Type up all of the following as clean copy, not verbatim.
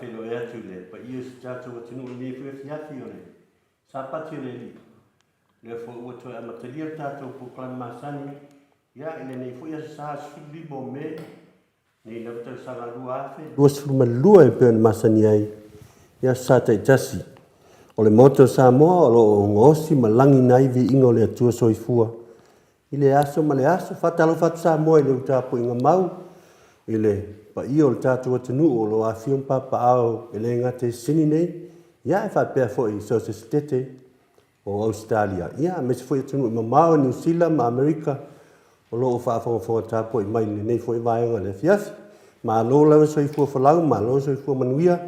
faafeiloai atu i le paia o si tatou atunuu i lenei foi afiafi o le Sapati o le Alii. O lea foi ua toe amatalia le tatou polokalame masani, ia, i lenei foi aso Sa 15 o Me, nei lava tausaga 2022 e pei ona masani ai i aso Sa taitasi. O le Maota o Samoa o lo o gaosi ma lagiina ai viiga o le Atua Soifua i le aso ma le aso. Faatalofa atu Samoa i le tapuaiga mau i le paia o le tatou atunuu o lo o afifio ma papaaao e le gata i Sini nei, ia ae faapea foi i so o se Setete o Ausetalia, ia aemaise foi atunuu e mamao i Niu Sila ma Amerika o lo o faafogafoga tapuai mai i lenei foi vaega o le afiafi. Malo lava soifua folau, malo soifua manuia,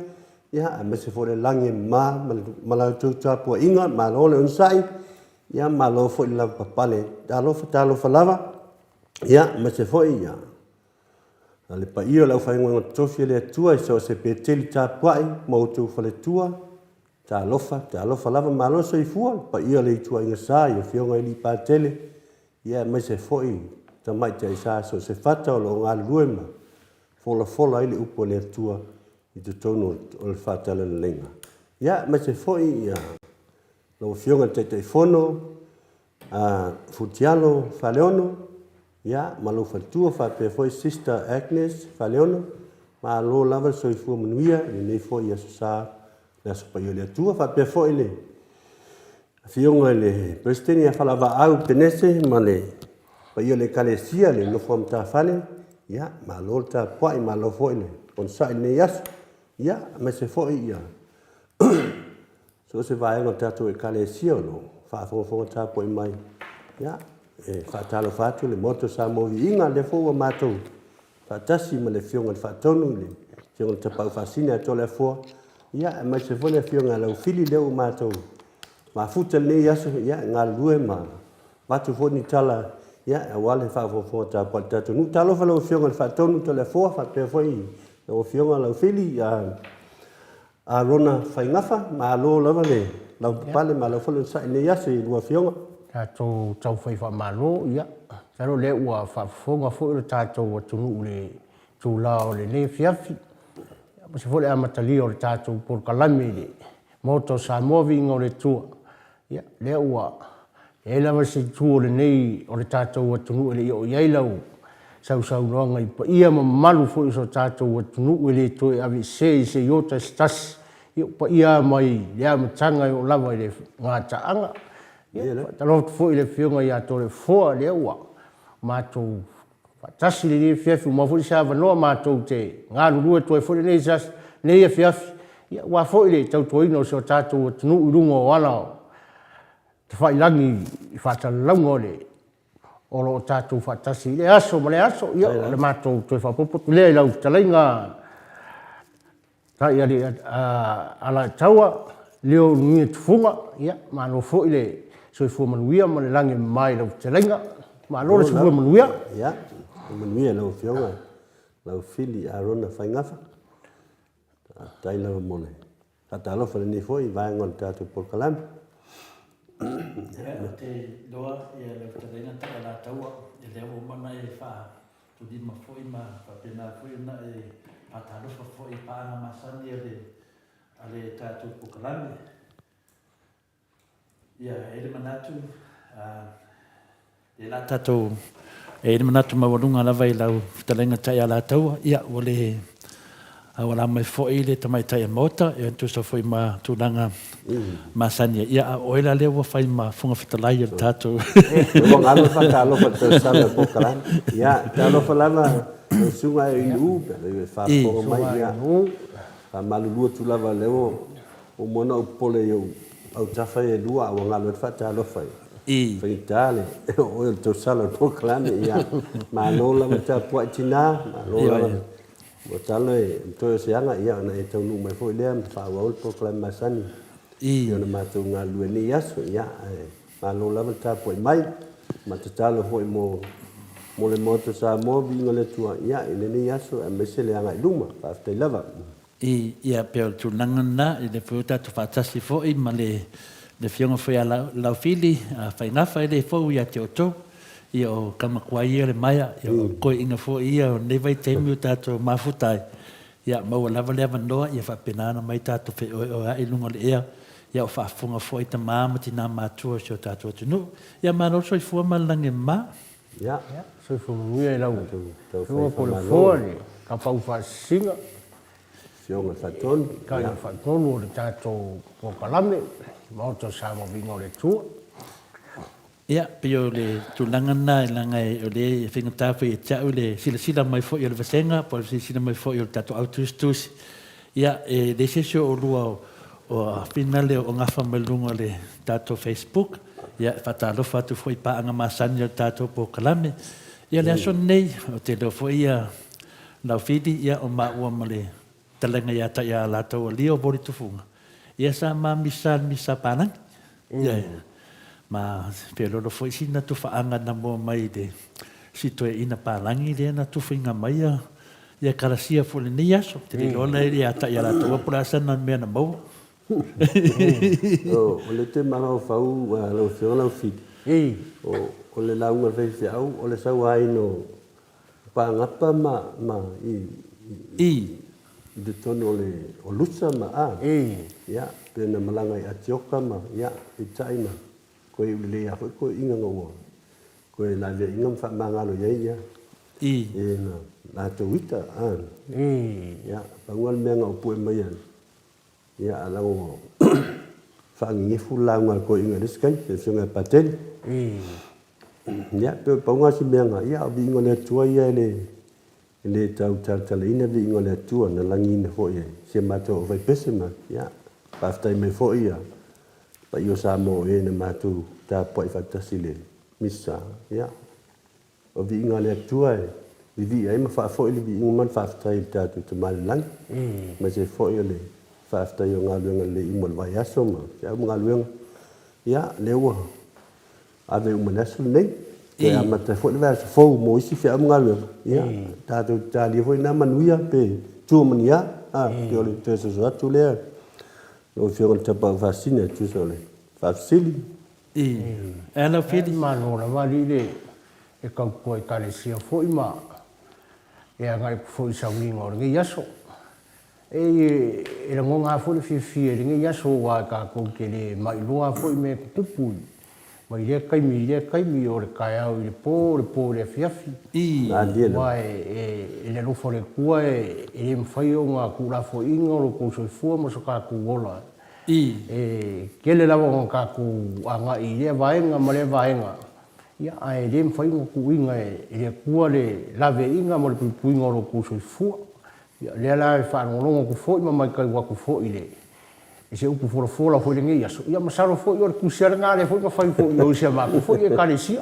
ia aemaise foi le lagi e mama ma la outou tapuaiga, malo le onosai, Ia malo foi le lavapapale. Talofa talofa lava, ia aemaise foi ia le paia o le aufaigaluega totofi a le Atua i so o se Peteli tapuai ma outou faletua, talofa, talofa lava, malo le soifua, le paia o le ituaiga sa i afioga i alii Patele, ia aemaise foi tamaitai sa i so o se fata o lo o galulue ma folafola ai le upu a le Atua i totonu o le faatalalalaiga. Ia aemaise foi ia Lau Afioga i le Taitaifono a Futialo Faleono, ia, ma lou faletua faapea foi Sister Agnes Faleono, malo lava le soifua manuia i lenei foi Aso Sa, le Aso Paia o le Atua. Faapea foi le Afioga i le Peresetene ia Falavaau Penese ma le paia o le Ekalesia i le nofo a matafale, ia, malo le tapuai, malo foi le onosai i lenei aso. Ia, aemaise foi ia So o se vaega o le tatou Ekalesia o lo o faafogafoga tapuai mai, ia, e faatalofa atu le Maota o Samoa Viiga, lea foi ua matou faatasi ma le Afioga i le Faatonu, le Afioga i le Tapaau Faasini ia Toleafoa, ia, aemaise foi le Afioga ia Laufili, lea ua matou mafuta i lenei aso, ia, e galulue ma avatu foi ni tala, ia, aua le faafogafoga tapuai a le tatou nuu. Talofa i lau Afioga i le Faatonu Toleafoa, faapea foi lau Afioga Laufili, ia, Arona Faigafa, malo lava le lavapapale, malo foi le onosai i lenei aso i lua afioga. Tatou taufai faamalo, ia, masalo o lea ua faafofoga foi lo tatou atunuu i le itula o lenei afiafi, aemaise foi le amatalia o le tatou polokalame i le Maota o Samoa, Viiga o le Atua. Ia, lea ua leai lava se itu o lenei, o le tatou atunuu e le i oo i ai lau sausaunoaga i paia ma mamalu foi o so tatou atunuu e le toe aveesea i se iota se tasi, ia o paia lava mai le amataga e oo lava i le gataaga. Ia, faatalofa atu foi i le Afioga ia Toleafoa, lea ua matou Faatasi lenei afiafi, ua maua foi se avanoa matou te galulue atu ai foi lenei lenei afiafi, ia, aua foi le tautuaina o si o tatou atunuu i luga o ala tafailagi i faasalalauga o le o lo o tatou faatasi i lea aso ma lea aso. Ia, o le matou toe faaopoopo atu lea i lau fetalaiga Taialii Alataua, Leo Ulugia Tufuga, ia, malo foi le soifua manuia ma le lagi e mama i lau fetalaiga. Malo le soifua manuia. Ia, manuia lau Afioga Laufili Arona Faigafa. Faafetai lava mo le faatalofa i lenei foi vaega o le tatou polokalame. Ia, ou te iloa lau fetalaiga Taialataua, lea ua uma ona e faa Tolima foi ma faapena foi ona e faatalofa foi i paaga masani a le a le tatou polokalame. Ia, e i ai le manatu, lea la tatou, e i ai le manatu maualuga lava i lau fetalaiga Taialataua, ia ua le auala mai foi le tamaitai a Maota, e tusa foi ma tulaga masani ai. Ia, a o oe la lea ua fai ma Fofoga Fetalai o le tatou. Ua galo le faatalofa i le tausala o le polokalame. Ia, talofa lava lau susuga Inu, pe afai o faafofoga mai, ia, faamalulu atu lava o lea ua uma ona ou popole i ou autafa ia e lua, a ua galo ai le faatalofa i faigata le o oe o le tausala o le polokalame. Ia, malo lava le tapuai tina, malo lava. Ua tala e toe o se aga, ia ona e taunuu mai foi lea ma faaauau le polokalame masani i ona matou galulue nei aso. Ia, ae malo lava le tapuai mai ma tatalo foi mo mo le Maota o Samoa, viiga le Atua, ia, i lenei aso aemaise le agai i luma. Faafetai lava. I, ia, pei o le tulaga lena, i lea foi ua tatou faatasi foi ma le le Afioga foi ia Laufili Faigafa, e le fou ia te outou. Ia o tama tuai ia o le maea, ia o toeaiina foi ia o lenei vaitaimi ua tatou mafuta ai. Ia, maua lava le avanoa, ia faapena ona mai tatou feoeoea'i i luga o le ea, ia o faafofoga foi tama ma tinā matua o si o tatou atunuu. Ia malo le soifua ma le lagi e mama. Ia, soifua manuia i lau Afioga po o le Foa i le Tapaau Faasisiga. Afioga i le Faatonu. Afioga i le Faatonu o le tatou polokalame, Maota o Samoa Viiga o le Atua. Ia, pei o le tulaga lena, leaga o lea e faigata foi ia te au le silasila mai foi o le vasega po o le silasila mai foi o le tatou au tusitusi. Ia, e leai se isi o oulua o finale o gafa mai luga o le tatou Facebook. Ia, e faatalofa atu foi i paaga masani o le tatou polokalame. Ia, le aso lenei, ou te iloa foi ia Laufili, ia, o maua ma le Fetalaiga ia Taialataua Leo Voli Tufuga, ia sa ma misa le misa palagi. Ia ma feololo foi sina tufaaga na mua mai i le si toeaina palagi lea na tufuiga mai ia ia ekalasia foi i lenei aso. Ou te le iloa la ia Taialataua po o le a sana mea na maua. O le te mafaufau lau Afioga Laufili, o le lauga a le faifeau o le sauaina o Pagapa ma ma i i i totonu o le o Lusa ma a ia pe na malaga i Atioka ma ia peitai na koe iu lelei a foi koe iga na ua koe laveaiga ma faamagalo i ai ia e na latou ita a ia pau a le mea na ou pue mai ai ia a lago ua faagegefu le lauga a le toeaina i le isi taimi le afioga ia Pateni. Ia, pei o le pau lena o si mea na, ia, o viiga o le Atua ia e le, e le tau talatalaina viiga o le Atua, na lagiina foi e si a matou aufaipese ma, ia, faafetai mai foi ia paia o Samoa o e na matou tapuai faatasi i le Misa, ia, O viiga a le Atua e vivii ai ma faafoi le viiga ma le faafetai i le tatou Tama i le Lagi, aemaise ai foi o le faafetai o galuega lelei uma o le vaiaso ma feau ma galuega. Ia, lea ua ave uma i le aso lenei, toe amata ai foi le vaiaso fou mo isi feau ma galuega. Ia, tatou te talia foi na manuia pe tua ma ni a, a, pei o le toe soso atu lea lau Afioga i le Tapaau Faasisina e tusa o le faafesili. I. E ala Fili. Malo lava alii le e tautua Ekalesia foi ma e agai atu foi i sauniga o lenei aso. E e lagona lava foi le fiafia i lenei aso aua e tatou te le mailoa foi mea e tutupu mai lea taimi i lea taimi, o le taeao i le po, o le po i le afiafi. Aua e e le alofa o le Atua e le mafai ona tuulafoaiina o lo outou soifua ma so tatou ola. E tele lava ona tatou agai i lea vaega ma lea vaega, ia, ae le mafai ona tuuina e le Atua le laveaiga ma le puipuiga o lo outou soifua. Ia, o lea la e faalogologo atu foi ma matau atu foi i le i se upu folafola foi i lenei aso, ia masalo foi o le tusi lava lena lea foi na fai foi i si a matou foi Ekalesia.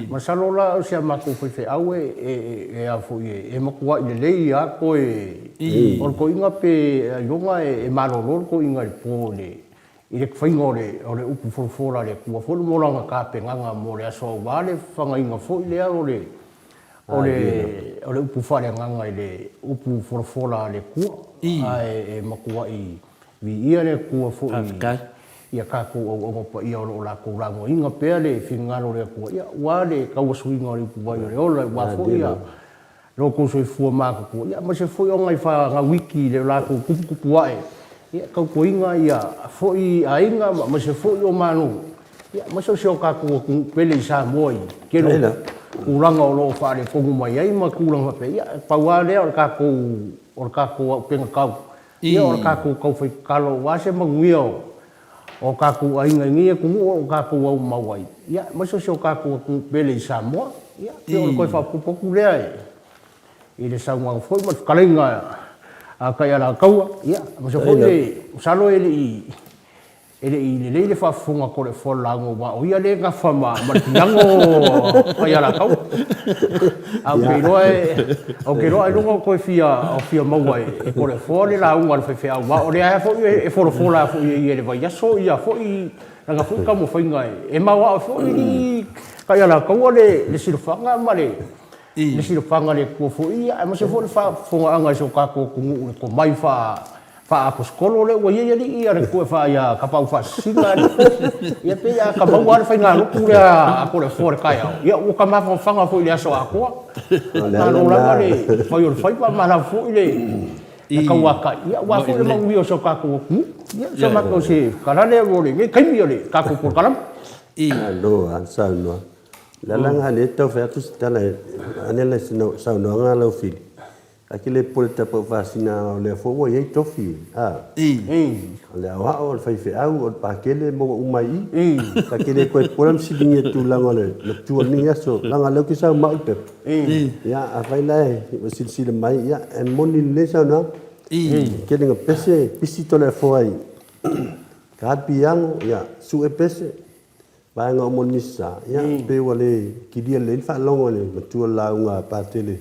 Masalo la o si a matou faifeau e e a foi e matuai lelei lava toe o le toeaina pe ailoga e malolo le toeaina i le po i le faiga o le o le upu folafola a le Atua foi mo lana tapenaga mo le aso aua le fagaina foi lea o le o le o le upu faaleagaga i le upu folafola a le Atua ae e matuai Viia le Atua foi i a tatou auauna paia o lo o latou lagoaina pea le finagalo o le Atua, ia, aua le tauasuina o le ipuvai o le ola, aua foi ia lo outou soifua matutua, ia, aemaise foi o nai fanau iti i le latou tuputupu ae, ia, tautuaina ia foi aiga ma aemaise foi o Malo, ia, aemaise o si o tatou atunuu pele i Samoa i tele o tulaga o lo o faaletonu mai ai ma tulaga faapea. Ia, pau lava lea o le tatou o le tatou auupega tau Ia o le tatou taufai tatalo aua se manuia o tatou aiga i nei atunuu o lo o tatou aumau ai, ia aemaise o si o tatou atunuu pele i Samoa. Ia, pei o le toe faaopoopo atu lea i le saunoaga foi ma le fetalaiga a Taialakaua, ia, aemaise foi le, masalo e le i E le i lelei le faafofoga a Toleafoa i le lauga aua o ia lea e gafa ma le piano o Alataua. Ae ou te iloa e, ou te iloa ailoga o toe fia, o fia maua e Toleafoa le lauga a le faifeau aua o lea foi e folafola foi e ia i le vaiaso ia foi lana foi taumafaiga e maoae foi alii Taialataua le silafaga ma le le silafaga a le Atua foi ia aemaise foi le faafofogaaga i si o tatou atunuu i le tomai faa Faa-aposetolo lea ua i ai alii a le Atua e faa ia Tapaaufaasisina alii. Ia pei a ta maua lava le faigalotu lea a Toleafoa i le taeao, ia ua ta mafanafana foi i le aso atoa. Malo lava le fai o le faiva, malo foi le. Na kauakai, ia, aua foi le manuia o si o tatou atunuu. Ia, se matou se kalale mo lenei taimi o le tatou polokalame. Malo lava saunoa. O le ala lena lea e tau fai atu se tala e ane le saunoaga a lau Fili, a ke le popole tapaau faasina o lea foi ua i ai tofi, a. O le aoao, o le faifeau, o le pakele maua uma ai i i. Ta te le toe popole ma fesiligia i tulaga o le matua o lenei aso, leaga o lea ou te sau ma au i le pepa. Ia, afai la e silasila mai, ia, e moni lelei saunoaga. E tele ina pese, pisi Toleafoa i ta le piano, ia, sue pese, vaega uma o le Misasa, ia, pei ua le kilia lelei le faalogo a le matua o le lauga a Patele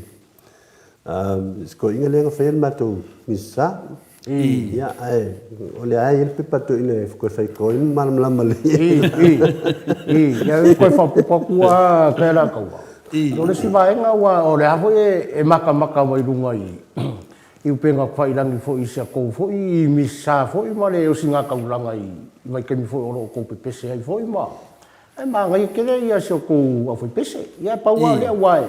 si toeaina lea na faia le matou Misasa. Ia, ae o lea lava e i ai le pepa a le toeaina e toe faitau ai ma malamalama lelei ai. Ia, e toe faaopoopo atu lava Kaialakaua. O le isi vaega aua o lea foi e matamata mai luga i upega tafailagi foi i si atou foi i Misasa foi ma le osigataulaga i vaitaimi foi o lo o outou pepese ai foi ma Ae manaia tele ia si outou aufaipese. Ia pau lava lea aua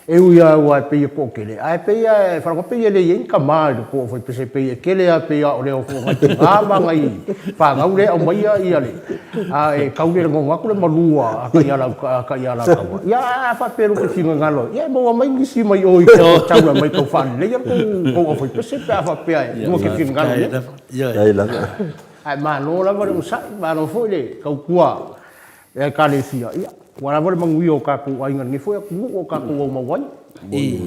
e ui lava aua e pei e toatele, ae pei lava e faalogo pei e le i ai ni tama i le tou aufaipese pei e tele lava pei lava o le o nai tina ma nai fanau lea e aumaia ia le a e tau le lagona atu le malu a Taialakaua. Ia ae a faapea lua te finagalo, ia e maua mai nisi mai o i tou taula mai tau faaleleia le tou aufaipese pe a faapea e lua te finagalo i ai. Ae malo lava le onosai, malo foi le tautua e Ekalesia, ia, ua lava le manuia o tatou aiga i lenei foi atunuu o tatou aumau ai. I,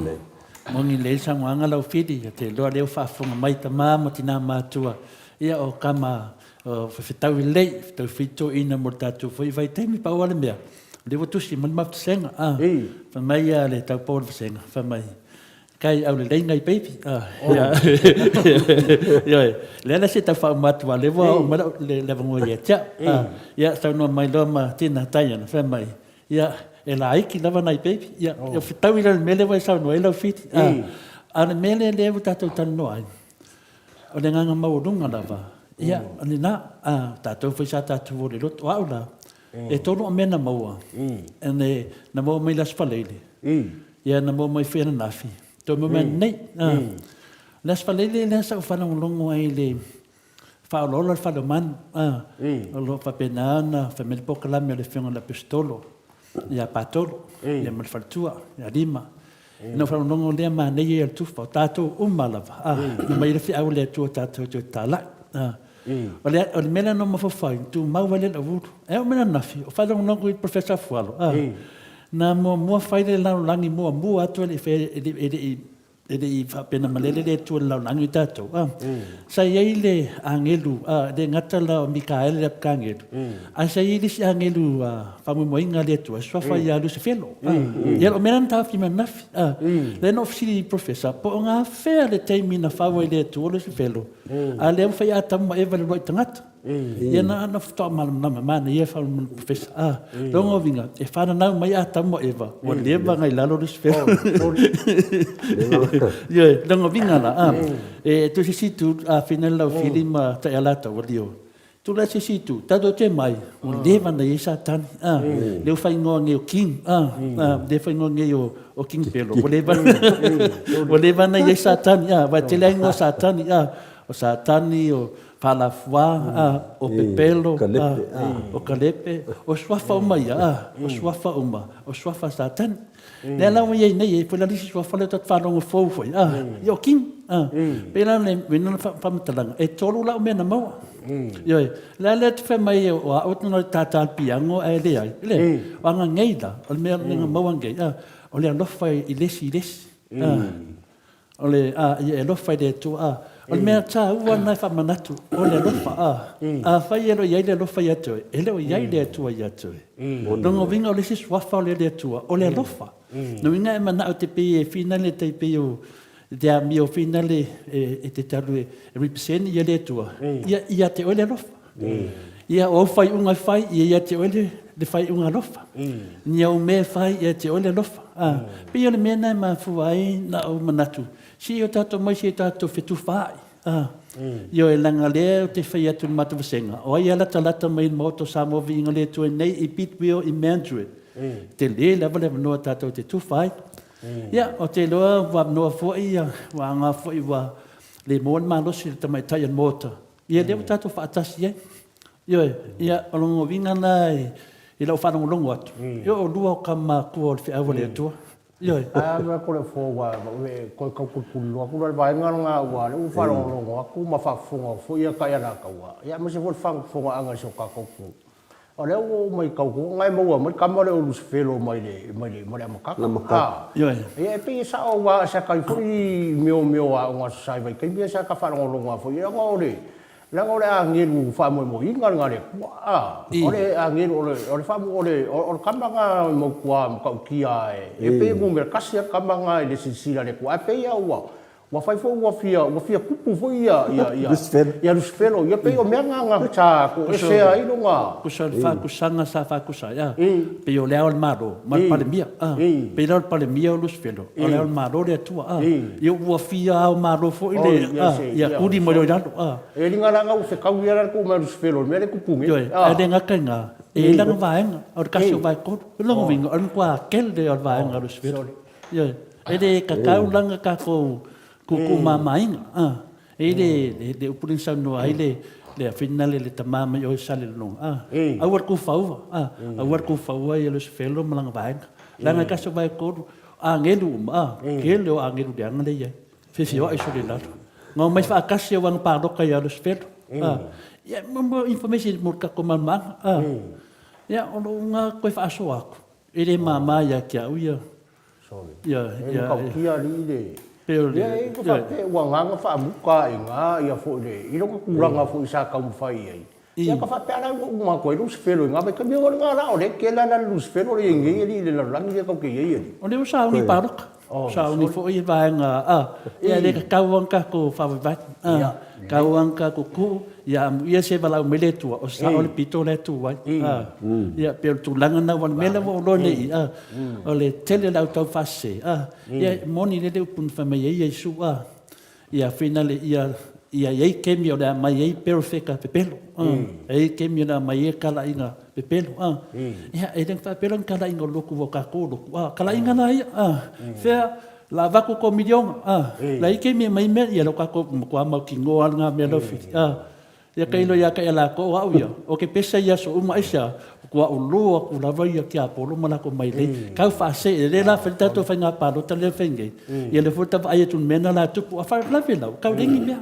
moni lelei le saunoaga lau Fili, ou te iloa o lea ua faafofoga mai tama ma tina matutua, ia o tama o fetau lelei, fetau fitoina mo le tatou foi vaitaimi. Pau lava le mea, o lea ua tusi mai le mafutaga, a, fai mai le taupou o le vasega, fai mai, Kai aulelei nai baby. Ioe, lea la se tau faauma atu aua o lea ua oo mai le avanoa ia te au. Ia, saunoa mai loa ma Tina Diana, fai mai, ia, e laiti lava nai baby. Ia, e fetaui la i le mea lea ua e saunoa ai Laufili. A o le mea lea lea ua tatou talanoa ai, o le agaga maualuga lava, ia, o lena, o tatou foi sa tatou o i le lotu. O au la, E tolu au mea na maua. Na maua mai le Aso Faraile. Ia na maua mai foi ananafi. Toe maua mai ananei. O le Aso Faraile lea sa ou faalogologo ai i le faaolaola o le fale o manu. O lo o faapena ona fai mai le polokalame a le Afioga i le Aposetolo ia Patolo ia ma le faletua ia Lima. Ina ua faalogologo lea manaia ia o le tufa, o tatou uma lava, a, na aumai ai le feau a le Atua tatou te talai. A. O le, o le mea lea na ou mafaufau ai, tumau ai lea i lou ulu. E oo mai ananafi, o faalogologo i le Professor Afualo, a, na muamua fai le lalolagi muamua atu e le i faia, e le, e le i, e le i faapena malele le Atua i le lalolagi o tatou, a. Sa i ai le agelu, a, e le gata la o Mikaele le Apikagelu, ae sa i ai le isi agelu faamoemoeina a le Atua, e suafa ia Lusifelo. Ia, o mea la na taofi mai ananafi. Lea na ou fesili i le Professor, po o gafea le taimi na fau ai le Atua Lusifelo, a lea ua fai Atamu ma Eva i le uluai tagata. Ia na ona faatoa malamalama, manaia le Professor. Lona uiga, e fananau mai Atamu ma Eva, ua leva ona i lalo Lusifelo. Ioe, lona uiga la, e tusi isi itu, afine le Laufili ma Taialataua, Lio, Tulai se isi itu, tatou te mai, ua leva ona i ai Satani, a, lea ua faaigoa nei o King, a, a, lea faaigoa nei o, o King Pelo, ua leva, ua leva ona i ai Satani, a, aua e tele lava igoa Satani, a, o Satani, o Faalafua, a, o Pepelo, a, o Kalepe, o suafa uma ia, a, o suafa uma, o suafa Satani. Lea la ua i ai nei, e foi la le isi suafa lea tatou faalogo fou foi, a, ia o King, a. Pei la o le uiga o le faamatalaga, e tolu la au mea na maua. Ioe, o le a lea e te fai mai o au na o le tātā piano ae leai, e leai. O aga nei la, o le mea na maua nei, a, o le alofa i le isi i le isi, a. O le, a, ia e alofa i le Atua, a. O le mea taua lena e faamanatu, o le alofa, a. Afai e le o i ai le alofa ia te oe, e le o i ai le Atua ia te oe. Lona uiga o le isi suafa o le le Atua, o le alofa. Lona uiga e manao te pei e finale tai pei o te amio finale e te talu e represent ia le Atua, ia ia te oe le alofa. Ia o au faaiuga e fai, ia ia te oe le faaiuga alofa. Ni au mea e fai, ia te oe le alofa. Pei o le mea lena e mafua ai na ou manatu, se i o tatou omai se i o tatou fetufaai. Ioe, leaga o lea ou te fai atu i le matou vasega, o ai e latalata mai i le Maota o Samoa Viiga le Atua nei i Bidwell i Mildred, tele lava le avanoa tatou te tufa ai. Ia, ou te iloa ua avanoa foi, ua aoga foi ua. le maua le malosi i le tamaitai o le Maota, ia lea ua tatou faatasi ai. Ioe, ia o lona uiga lena i lau faalogologo atu, ia o oulua o tama matutua o le feau a le Atua. Ioe. Ae a ko le fo ua toe tau tulituliloa atu la le vaega lena aua o lea ua faalogologo atu ma faafofoga foi ia Taialataua, ia aemaise foi le faafofogaaga i si o tatou atunuu. O lea ua ou matau atu na e maua mai le tama lea o Lusifelo mai le mai le mai le amataga. A, Ioe. Ia e pei e sao aua sa tai foi miomio o aoga Aso Sa i vaitaimi ia sa ta faalogologo lava foi leaga o le leaga o le agelu faamoemoeina lena a le Atua. A, o le agelu o le o le faamoe o le o le tama lena e mautua matautia e pei e numera tasi lava le tama lena i le silasila a le Atua ae pei lava ua Ua fai foi ua fia ua fia tupu foi ia ia ia Lusifelo. Ia Lusifelo. Ia pei o mea na na sa toese ai lona. Tusa o le faakusaga sa faakusa ai, a, pei o le Ao o le Malo ma le Palemia, a, pei la o le Palemia o Lusifelo, a o le Ao o le Malo le Atua, a, ia ua fia ao malo foi le, a, ia tuli mai loa i lalo, a. E liga la na ua fetaui lava le tuu mai o Lusifelo i le mea lea e tupu nei. Ioe, ae le gata i na, e i ai lana vaega, o le tasi o vaetolu. O lona uiga, o le matua tele o le vaega a Lusifelo. Ioe. E le tatau la ona tatou tuutuumamaina. E i ai le upu lea na saunoa ai le afina le tama mai o i Salelologa, aua le tufaua, aua le tufaua ia Lusifelo ma lana vaega. Leaga e tasi o vaetolu, agelu uma, tele o agelu leaga lea e i ai, fefioai solo i lalo. Na omai faatasi aua na palota ia Lusifelo. Ia, mo information mo le tatou malamalamaaga. Ia, o lou na toe faasoa atu, e le mama ia te au ia Sorry. Ia, e matautia alii le Ia e ka faapea ua agaga faamuta i ina ia foi le i lona tulaga foi sa taumafai i ai. Ia ka faapea la ua uma atu ai Lusifelo i na vaitaimi o lena la o lea e tele lava le Lusifelo lea e i ai nei alii i le lalolagi lea tatou te i ai alii. O lea ua sauni palota. Sauni foi vaega a ia e le tatau lava ona tatou faavaivai. Tatau lava ona tatou tuu ia amuia se valaau mai le Atua o sao le pito la e tu ai. Ia pei o le tulaga lena aua o le mea lea ua ou iloa nei i o le tele o le au taufaasese, a, ia e moni lelei upu na fai mai ai Iesu, a, ia finale ia, ia i ai kemi o le a aumai ai perofeta pepelo, a, e i ai kemi o le a aumai ai talaiga pepelo, a. Ia, e le faapea la ni talaiga o lotu ua o tatou lotu, a, talaiga la ia, a, fea, o le a avatu tou miliona, a, la e i ai kemi e aumai mea, ia lea ua tatou matua mautinoa lava lena mea lau Fili, a. Ia tailo ia te ia latou, o au ia, o ke pesa i aso uma aisea, ua ulu aku lava ia tiapolo ma latou mailei. Tau faasee, lea la fai le tatou faiga palota lea fai nei, ia lea foi ta vaai atu i le mea na la tupu, a faalavelave lau, tau leai ni mea,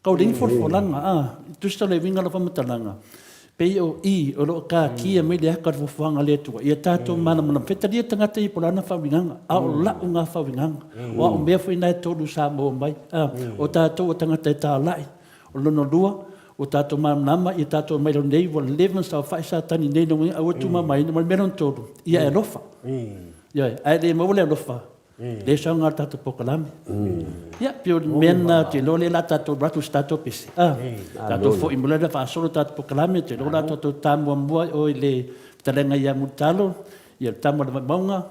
tau leai ni folafolaga, a. Tusa le uiga o lau faamatalaga, pei o i o lo o taatia mai le ata o le fuafuaga a le Atua, ia tatou malamalama. Fetalia tagata ia po o le a lana faauigaga, a o lau na faauigaga. O au mea foi na e tolu sa maua mai, a. O tatou o tagata e talai, O lona lua, ua tatou malamalama ia tatou mai lalo nei, ua leva ona saofai Satani nei lona aua tumamaina, ma le mea lona tolu, ia e alofa. Ioe, ae le maua le alofa, le saoga le tatou polokalame. Ia, pei o le mea lena ou te iloa lea o le a tatou alu atu i se tatou pese. A, tatou foi mai loa lea faasolo le tatou polokalame, ou te iloa o le a tatou ta muamua i o i le fetalaiga ia Mulitalo, ia le tama o le Vaimauga,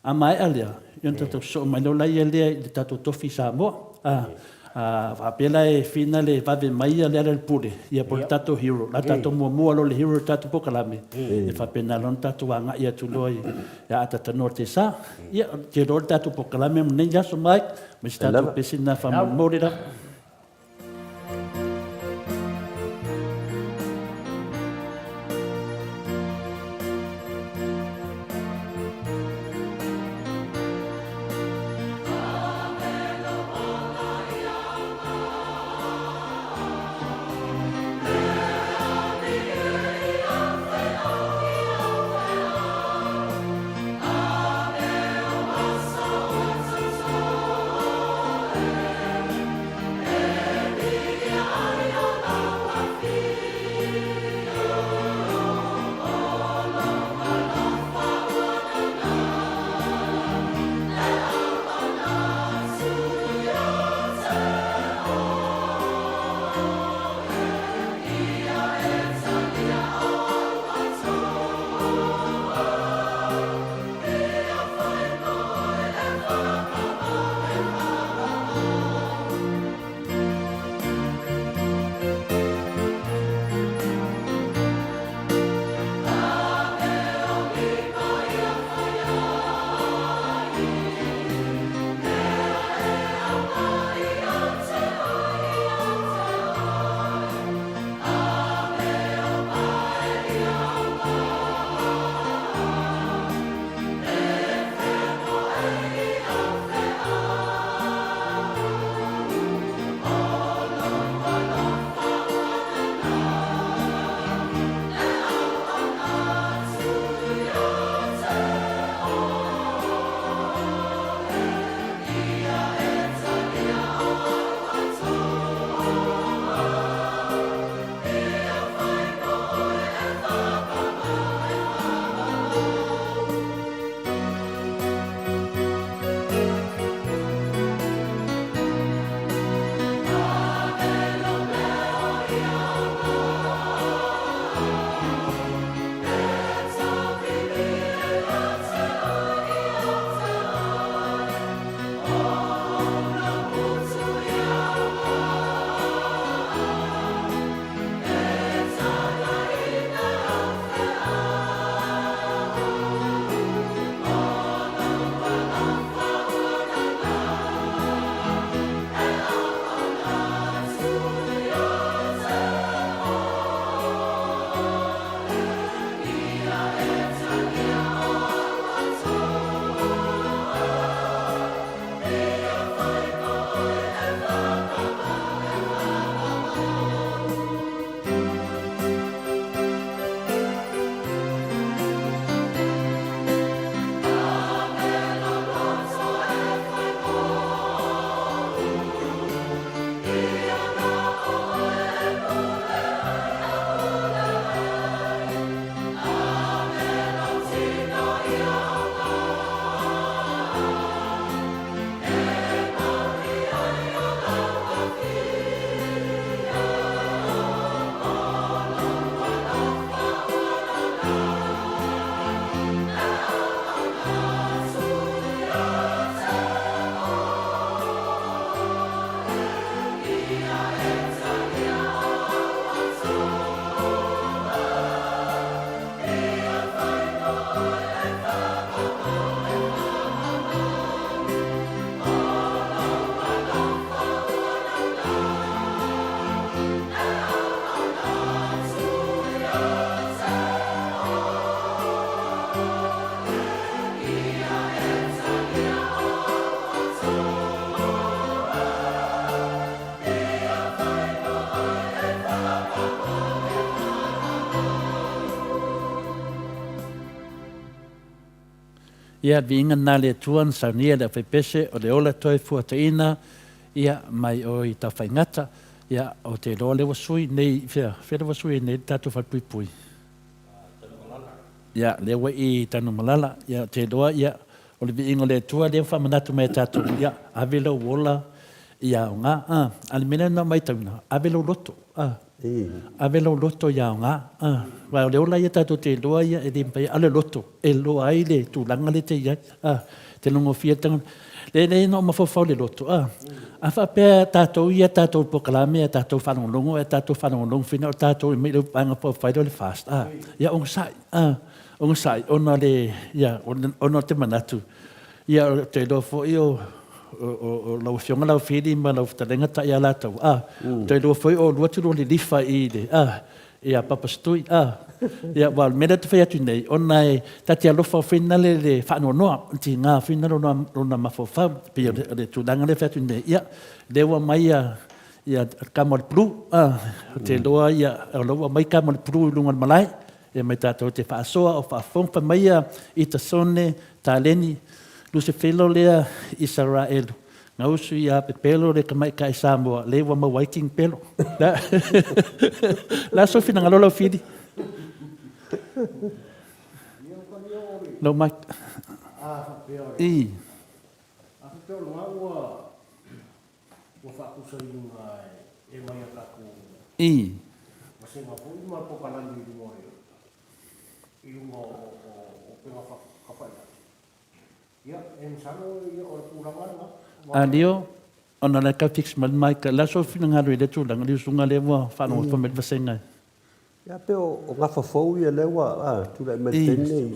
A maea lea, ia ona tatou sosoo mai loa lea i le tatou tofi i Samoa. A, a faapea la e fina le vave mai ia Lealailepule, ia po o le tatou hero, la tatou muamua loa le hero i le tatou polokalame, e faapena loa ona tatou agai atu loa i aata tanoa tesa. Ia, ou te iloa le tatou polokalame ma lenei aso Mike, ma si tatou pese lena faamolemole lava. Ia, viiga lena a le Atua na saunia e le aufaipese o le ola toe fuataina, ia, mai o i Tafaigata. Ia, ou te iloa lea ua sui nei, fea, fea lea ua sui ai nei le tatou falepuipui? Ia, lea ua i Tanumalala. Ia, ou te iloa, ia, o le viiga o le Atua lea ua faamanatu mai e tatou, ia, ave lou ola i aoga. A, a le mea lea na ou matauina, ave lou loto, a, ave lou loto i aoga. A, aua o le ola ia tatou te iloa ia e le mafai, a o le loto e iloa ai le tulaga lea e te i ai. A, te logofia le tagata. Le, le na ou mafaufau i le loto, a, a faapea tatou ia tatou polokalame a tatou faalogologo a tatou faalogologo fina o tatou e mai le vaega faaupufai lea o le FAST, a, ia onosai, a, onosai ona le, ia, ona o te manatu, ia, ou te iloa foi o, o lau Afioga Laufili ma lau Fetalaiga Taialataua, a, ou te iloa foi o oulua te lua lilifa i le, a, ia Papa Stui, a, ia, aua o le mea lea ou te fai atu nei, ona e ta te alofa foi nale le faanoanoa, le tiga foi nale lona mafaufau, pei o le tulaga lea e fai atu nei, ia, lea ua aumai ia, ia tama o le pulu, a, ou te iloa, ia, o la ua aumai tama o le pulu i luga o le malae, e mai tatou te faasoa o faafofoga, fai mai ia Itasone Taleni, Lusefelo lea Isaraelu, Gausu ia pepelo le tamaitai Samoa lea ua maua ai King Pelo. Le a sou finagalo lau Fili? Lau mic. I. A faapea o lena ua ua faatusaiina e mai a tatou I. vasega foi ma polokalame i luga o le i luga o o upega tafailagi. Ia, e masalo ia o le tulaga lena. Alio, ona o la e tau fix mai le mic, o le a sou finagalo i lea tulaga, le usuga lea ua faalogologo mai le vasega e. Ia pei o gafa fou ia lea ua tulai mai i le taimi nei,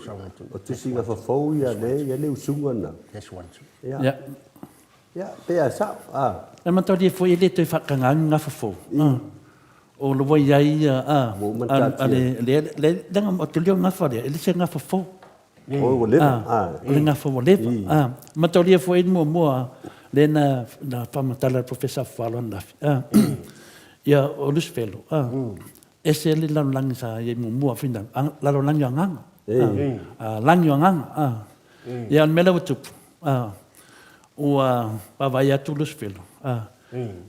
o tusi gafa fou ia lea e i ai le usuga lena. Ia, ia pei lava e sao. E mataulia foi e le toe faatagaina ni gafa fou. O lo ua i ai a le, leaga ou te iloa o le gafa lea, e le se gafa fou. O ua leva. A, o le gafa ua leva. A, mataulia foi le muamua lea na na faamatala e le Professor Afualo ananafi. A, ia o Lusifelo, a, ese le lalolagi sa i ai muamua foi na, lalolagi o agaga. A, lagi o agaga. A, ia o le mea lea ua tupu, a, ua vaavaai atu Lusifelo, a,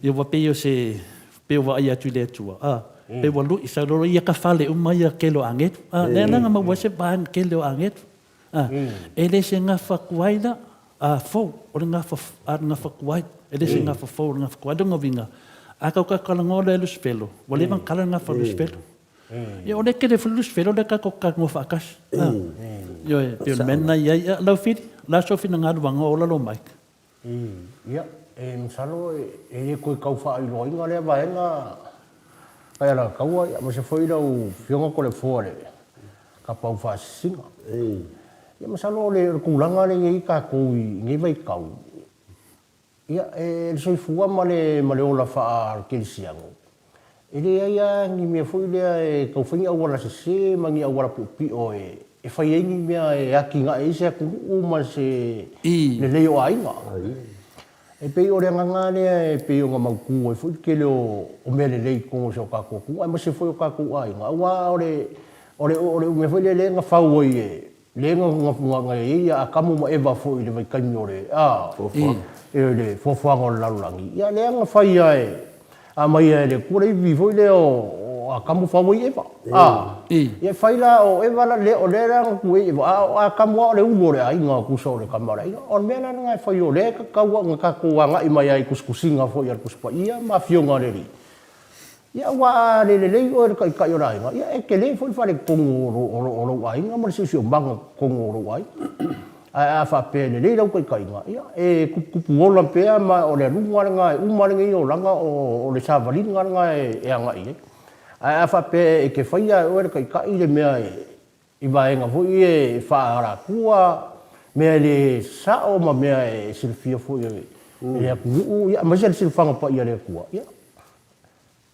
ia ua pei o se pei ua vaai atu i le Atua, a, pei ua lu'i sau loa ia ka fale uma ia kele o agelu. A, lea la na maua ai se vaega kele o agelu. A, e le se gafa tuai la, a, fou, o le gafa, a le gafa tuai, e le se gafa fou, o le gafa tuai. Lona uiga, a tau talanoa loa e Lusifelo, ua leva ona kala le gafa a Lusifelo. Ia, o lea e kele foi le Lusifelo lea tatou te talanoa faatasi. A, ioe, pei o le mea lena e i ai. Lau Fili, o le a sou finagalo ua ola lou mic? Ia, e masalo e le toe tau faailoaina lea vaega Kaialakaua, aemaise foi lau Afioga Toleafoa i le Kapau Faasisina. Ia masalo o le tulaga lea e i ai tatou i lenei vaitau, ia, e le soifua ma le ola faa-kerisiano, E leai lava ni mea foi lea e tau fai ni auala sese ma ni auala piopio e fai ai ni mea e atinae ai se atunuu ma se lelei o aiga. E pei o le agaga lea e pei ona mautu ai foi le tele o mea lelei i totonu o si o tatou atunuu aemaise foi o tatou aiga aua o le o le mea foi lea lea na fau ai e Lea na i ai Atamu ma Eva foi i le vaitaimi o le, a, le fuafuaga o le lalolagi, ia lea na fai lava e, aumai lava e le Atua le ivi foi lea o Atamu fau ai Eva, a. Ia fai la o Eva la, o lea la na tuu ai Eva, a o Atamu lava o le ulu o le aiga, tusa o le tama o le aiga. O le mea la lena e fai, o lea e tatau ona tatou agai mai lava i tusitusiga foi a le Tusi Paia ma Afioga a le Alii, Ia aua a le lelei oe le taitai o le aiga, ia e tele foi le faaletonu o lou aiga ma le siosiomaga i totonu o lou aiga. Ae a faapea e lelei lau taitaiga, ia e tuputupu ola pea ma o le aluga lena e uma lenei olaga o le savaliga lena e agai i ai. Ae a faapea e te faia e oe le taitai le mea i vaega foi ia e faaalatua, mea e le sao ma mea e silafia foi e le atunuu, ia aemaise le silafaga paia a le Atua, ia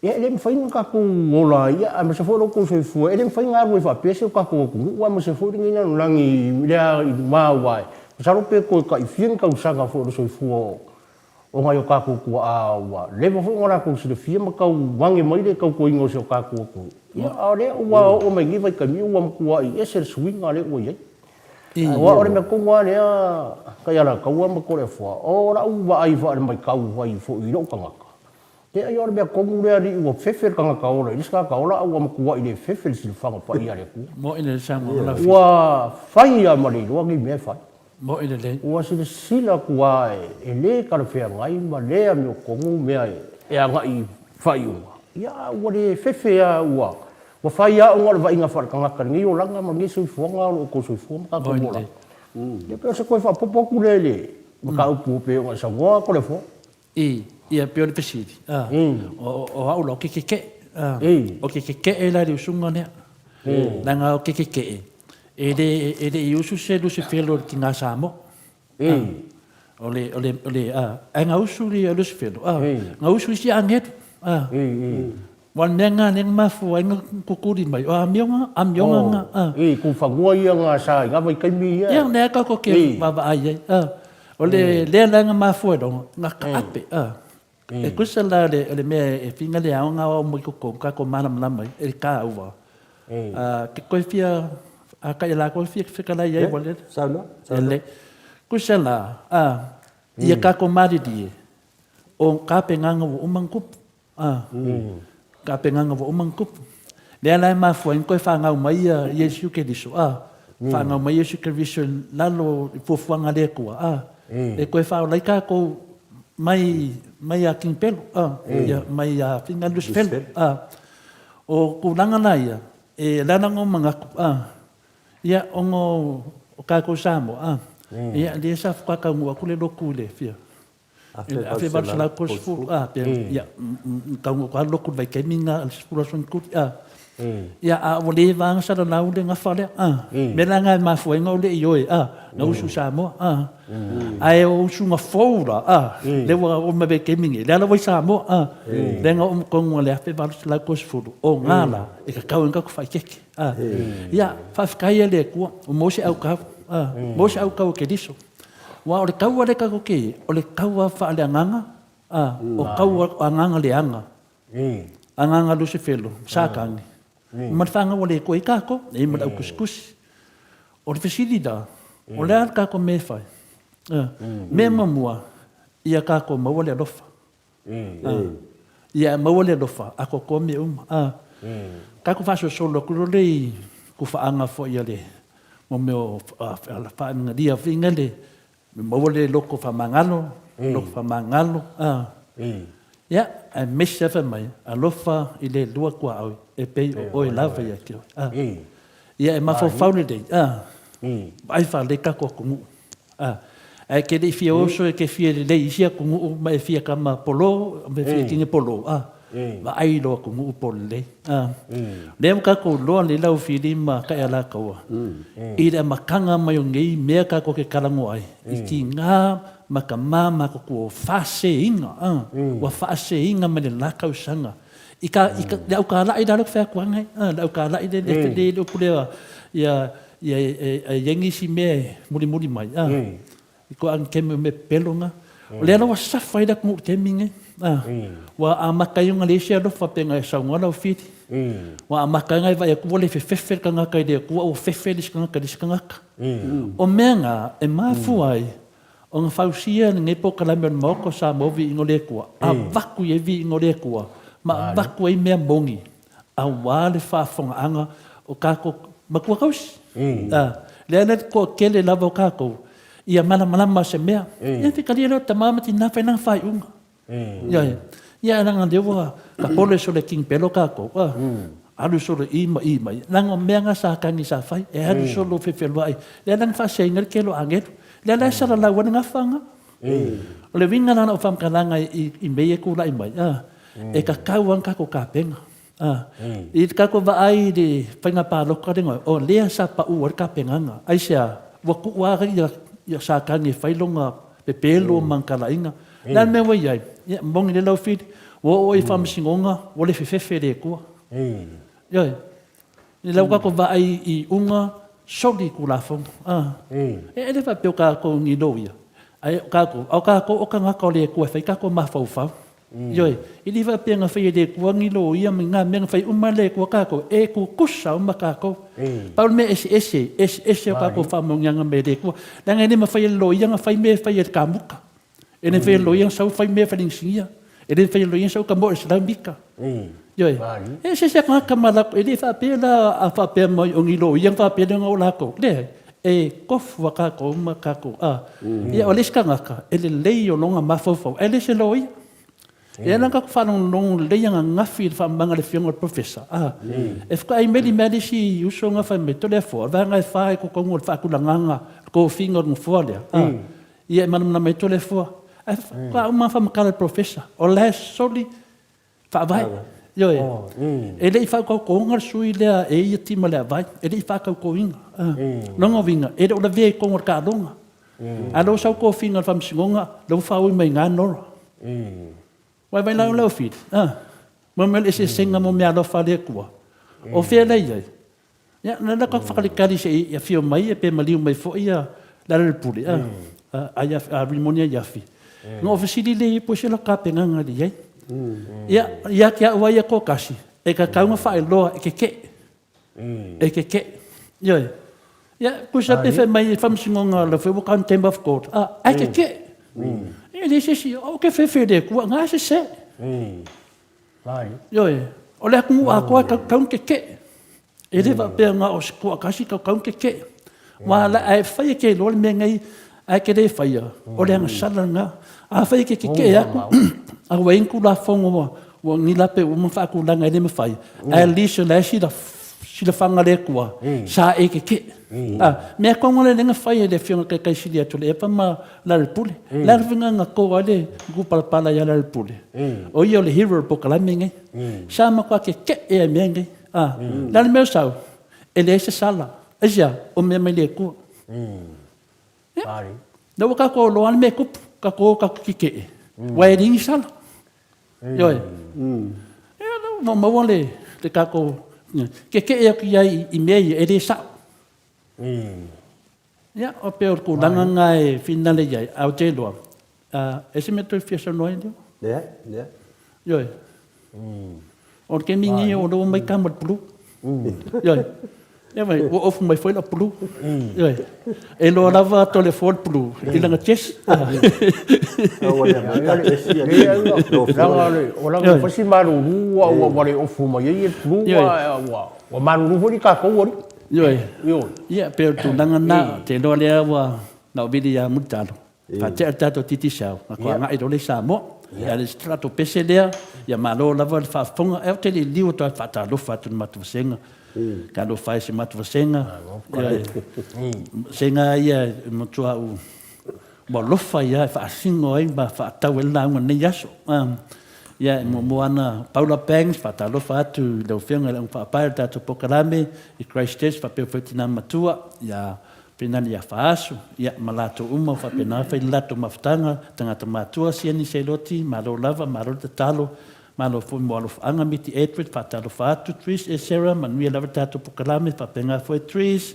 Ia, e le mafai ona tatou ola ai, ia, aemaise foi o lo outou soifua, e le mafai ona alu ai faapea si o tatou atunuu, aemaise foi lenei lalolagi lea i luma, aua e masalo pe toe tai fia ni tausaga foi o le soifua o nai o tatou tuaa ua leva foi ona latou silafia ma tau age mai le tautuaina o si o tatou atunuu. Ia, a o lea ua oo mai i lenei vaitaimi, ua matuai ese le suiga lea ua i ai. Aua o le mea tonu lava lea Kaialataua ma Toleafoa, o lau vaai faale-matau fai foi i lou tagata, te ai o le mea tonu lea alii ua fefe le tagata ola i le isi tagata ola a ua matuai le fefe le silafaga paia a le Atua. Mo'i lelei saunoaga lau Afioga. Ua fai lava ma le iloa nei mea e fai. Mo'i lelei. Ua silasila atu lava e le talafeagai ma le amiotonu mea e agai i faaiuga, ia a ua le fefe lava ua Ua fai lava ona o le vaaiga faaletagata i lenei olaga ma lenei soifuaga o lo o outou soifua ma tatou ola. Ia pei o se toe faaopoopo atu lea i le mataupu e pei ona e saunoa Toleafoa. I, ia pei o le fesili, a, o au la, o ke kekeʻe, a, o ke kekeʻe la i le usuga lea. Leaga o ke kekeʻe, e le, e le i usu se Lusifelo i le tiga Samoa. O le, o le, o le, a, ae gausu le Lusifelo, a, gausu isi agelu, a. Ua le mea nga lea na mafua ai na kukuli mai, o amioga, amioga nga, a. I, kufanua ia nga sa i nga vaitaimi ia. Ia, lea tatou te vaavaai ai, a. O le lea la na mafua ai loa, na taape, a. E tusa la o le mea e finga le ao na ao mai totonu, tatou malamalama ai, e le taua. Ke koe fia, a kai la koe fia fetalai ai ua le. Saunoa. E le. Tusa la, a, ia tatou malilie, o tapenaga ua uma ona tupu. A, tapenaga ua uma ona tupu. Lea la e mafua ai ona toe fanau mai ia Iesu Keriso, a, fanau mai Iesu Keriso i lalo i fuafuaga a le Atua, a, e toe faaola ai tatou mai, mai a King Pelo, a, ia, mai a Finga Lusifelo, a. O tulaga la ia, e ala la ona ou manatu, a, ia, ona o tatou Samoa, a, ia, lea sa faatoa taunuu atu le lotu i le fia, 1830, a, pea, ia, taunuu atu lava le lotu i le vaitaimi lena i le 10 aso Iunikuli, a. Ia, a ua leva lava ona salalau le gafa lea, a. Mea la lena e mafua ai ona ou le ioe, a, na usu i Samoa, a. Ae o usuga fou la, a, lea ua oo mai i le vaitaimi lenei, lea la ua i Samoa, a. Lea na oo mai tonu i le 1830, o na la e tatau ai ona tatou faaeteete, a. Ia, faafetai i le Atua, ua maua se autau, a, maua se autau o Keriso. Aua o le taua lea tatou te i ai, o le taua faaleagaga, a, o taua o agaga leaga, agaga lusifelo, Satani, ma le fanau a le Atua i tatou, e i ai ma le autusitusi. O le fesili la, o le a le tatou mea e fai? A, mea muamua, ia tatou maua le alofa. Ia e maua le alofa, atoatoa mea uma. Tatou faasolosolo atu loa lea i tufaaga foi a le mo mea o faagalia foi na le maua le loto faamagalo, loto faamagalo. Ia, aemaise lava fai mai, alofa i le Alua tuaoi e pei o oe lava ia te oe. Ia e mafaufau lelei, vaai faalelei tatou atunuu. A, ae e te le i fia oso e te fia lelei i isi atunuu ma e fia tama polo, ma e fia tine polo, a, vaai i lou atunuu po o lelei. A, lea ua tatou iloa lelei lau Fili ma Taealataua i le amataga mai o nei mea tatou te talanoa ai, i tiga ma tama ma matutua ua faaseseina, a, ua faaseseina mai le la tausaga i ka, i ka, le aukala'i la lea ou te fai atu ai, a, le aukala'i lea, le, le upu lea, ia, Ia, e i ai nisi mea e mulimuli mai, a, i ko agi kemi o mea pepelo na. O lea la ua safa ai le atunuu i le taimi lenei, a, ua amata ai ona leai se alofa pei ona e saunoa lau Fili. Ua amata ai ona e vaai atu ua le fefefe le tagata i le Atua, ua fefe le isi tagata i le isi tagata. O mea na e mafua ai ona fausia lenei polokalame o le Maota o Samoa Viiga o le Atua, avatu i ai viiga o le Atua ma avatu ai mea moni aua le faafofogaaga o tatou matua tausi. Lea la le toatele lava o tatou ia malamalama se mea. Ia fetalia lea o tama ma tina fai lana faaiuga. Ioe. Ia leaga lea ua tapolo solo e King Pelo tatou, alu solo i ma i mai. Leaga o mea na sa tagi sa fai, e alu solo fefeloai. Lea la na faaseseina ai le tele o agelu. Lea la e salalau ai le gafa na. O le uiga la o lau faamatalaga i mea ia e tulai mai, e tatau lava ona tatou tapena. I le tatou vaai i le faiga palota lea, o lea sa pau ai le tapenaga. Aisea? Ua tuu lava ia Satani e fai lona pepelo ma ana talaiga. O le a le mea ua i ai? Ia, moni lelei lau Fili, ua oo i faamasinoga, ua le fefefe i le Atua. Ioe. I lau tatou vaai i iuga soli Tulafono, a. E le faapea o tatou ni loia, ae o tatou, a o tatou o tagata o le Atua e fai tatou mafaufau. Ioe, e le faapea na faia e le Atua ni loia ma ni na mea, na fai uma e le Atua tatou, e tutusa uma tatou. Pau le mea eseese, eseese o tatou faamaoniaga mai le Atua. Leaga e le mafai e le loia ona fai mea e fai e le kamuta. E le mafai e le loia ona sau fai mea e fai e le inisinia. E le mafai e le loia ona sau tamoe i le 100 mita. Ioe. E eseese tagata ma latou, e le faapea la a faapea mai o ni loia ona faapea lea o latou. Leai, e tofu a tatou uma tatou. A. Ia o le isi tagata, e lelei o lona mafaufau, ae le se loia. E ala ona tatou faalogologo lelei ananafi i le faamamaga a le Afioga i le Professor, a, e faatoa imeli mai lava le isi uso na fai mai, Toleafoa, o le vaega e fa i totonu o le faatulagaga, le tofiga o le nofoa lea, a, ia e malamalama ai Toleafoa. Ae faatoa uma lava faamatala e le Professor, o la e soli faavae. Ioe. E le i faatautoina le sui lea e ia ti ma le avae, e le i faatautoina. Lona uiga, e le o lavea i totonu o le taaloga. A o lea ua sau tofiga o le faamasinoga, lea ua faaui mai i ina Nora. Ua vaai la o lau fili, mo mea o le eseesega mo meaalofa a le Atua. O fea la e i ai? Ia, na la tatou faatalitali se i afio mai pe maliu mai foi ia Lealailepule, a Rimoni Aiafi. Na ou fesili lea i ai po o se latou tapenaga i ai. Ia, ia te au lava ia toatasi, e tatau ona faailoa e tetee. E tetee. Ioe. Ia, tusa pe fai mai le Faamasinoga o la foi ua contempt of court, ae tetee. E leai se isi, ou te fefe i le Atua, na e sese. Ioe, o le atunuu atoa e tatau ona tetee. E le faapea na o se toatasi e tatau ona tetee. Aua a e fai e te iloa le mea nei ae e te le faia, o le agasala lena. Afai e te tetee atu, a ua i ai ni Tulafono ua ni lape ua uma ona faatulaga e le mafai, ae at least o la e silafaga le Atua, sa e tetee. Mea tonu lea na fai e le Afioga i le Taitai Sili atu o Lepa ma Lealailepule. O le a le uiga na to ai le matupalapala ia Lealailepule? O ia o le hero o le polokalame lenei. Sa matua tetee lava i mea nei. O le a le mea o sau? E leai se sala. Aisea? O mea mai le Atua. Ia. Lea ua tatou iloa le mea e tupu, tatou o tatou tetee, aua e leai ni sala. Ioe. Ia lea ua maua le tatou tetee atu i ai i mea ia e le sao. Ia, e pei o le tulaga lena e finagalo i ai, ae ou te iloa, e i ai se mea e toe fia saunoa ai Leo? Leai, leai. Ioe. O le taimi lenei o lea ua omai tama i le pulu. Ioe. Ia mai, ua ofu mai foi lau pulu. Ioe. E iloa lava Toleafoa le pulu i lana chest. O lana ua fai si malulu ua le ofu mai ai le pulu, ua malulu foi le tatou alii. Ioe. Ia, pei o le tulaga lena, ou te iloa lea ua na ou vili ia Mulitalo, faatea le tatou Digicel, ona toe agai loa lea i Samoa. Ia, a o le tatou pese lea, ia malo lava le faafofoga. Ae ou te le i liliu atu lava e faatalofa atu i le matou vasega. Talofa e i si matou vasega. Ioe. Vasega lava ia e matua ou ua alofa ai lava e faasino ai ma faatau ai le lauga i lenei aso. Ia, e muamua lava ona Paula Banks, faatalofa atu i lau Afioga i le Augafaapae o le tatou polokalame i Christchurch faapea foi Tina Matua ia Penani ia Faasu, ia, ma latou uma ua faapena ona fai le latou mafutaga, tagata matua Siani Seloti, malo lava, malo le tatalo, malo foi mo alofaaga Miti Edward, faatalofa atu Trish e Sarah, manuia lava le tatou polokalame, faapena foi Trish,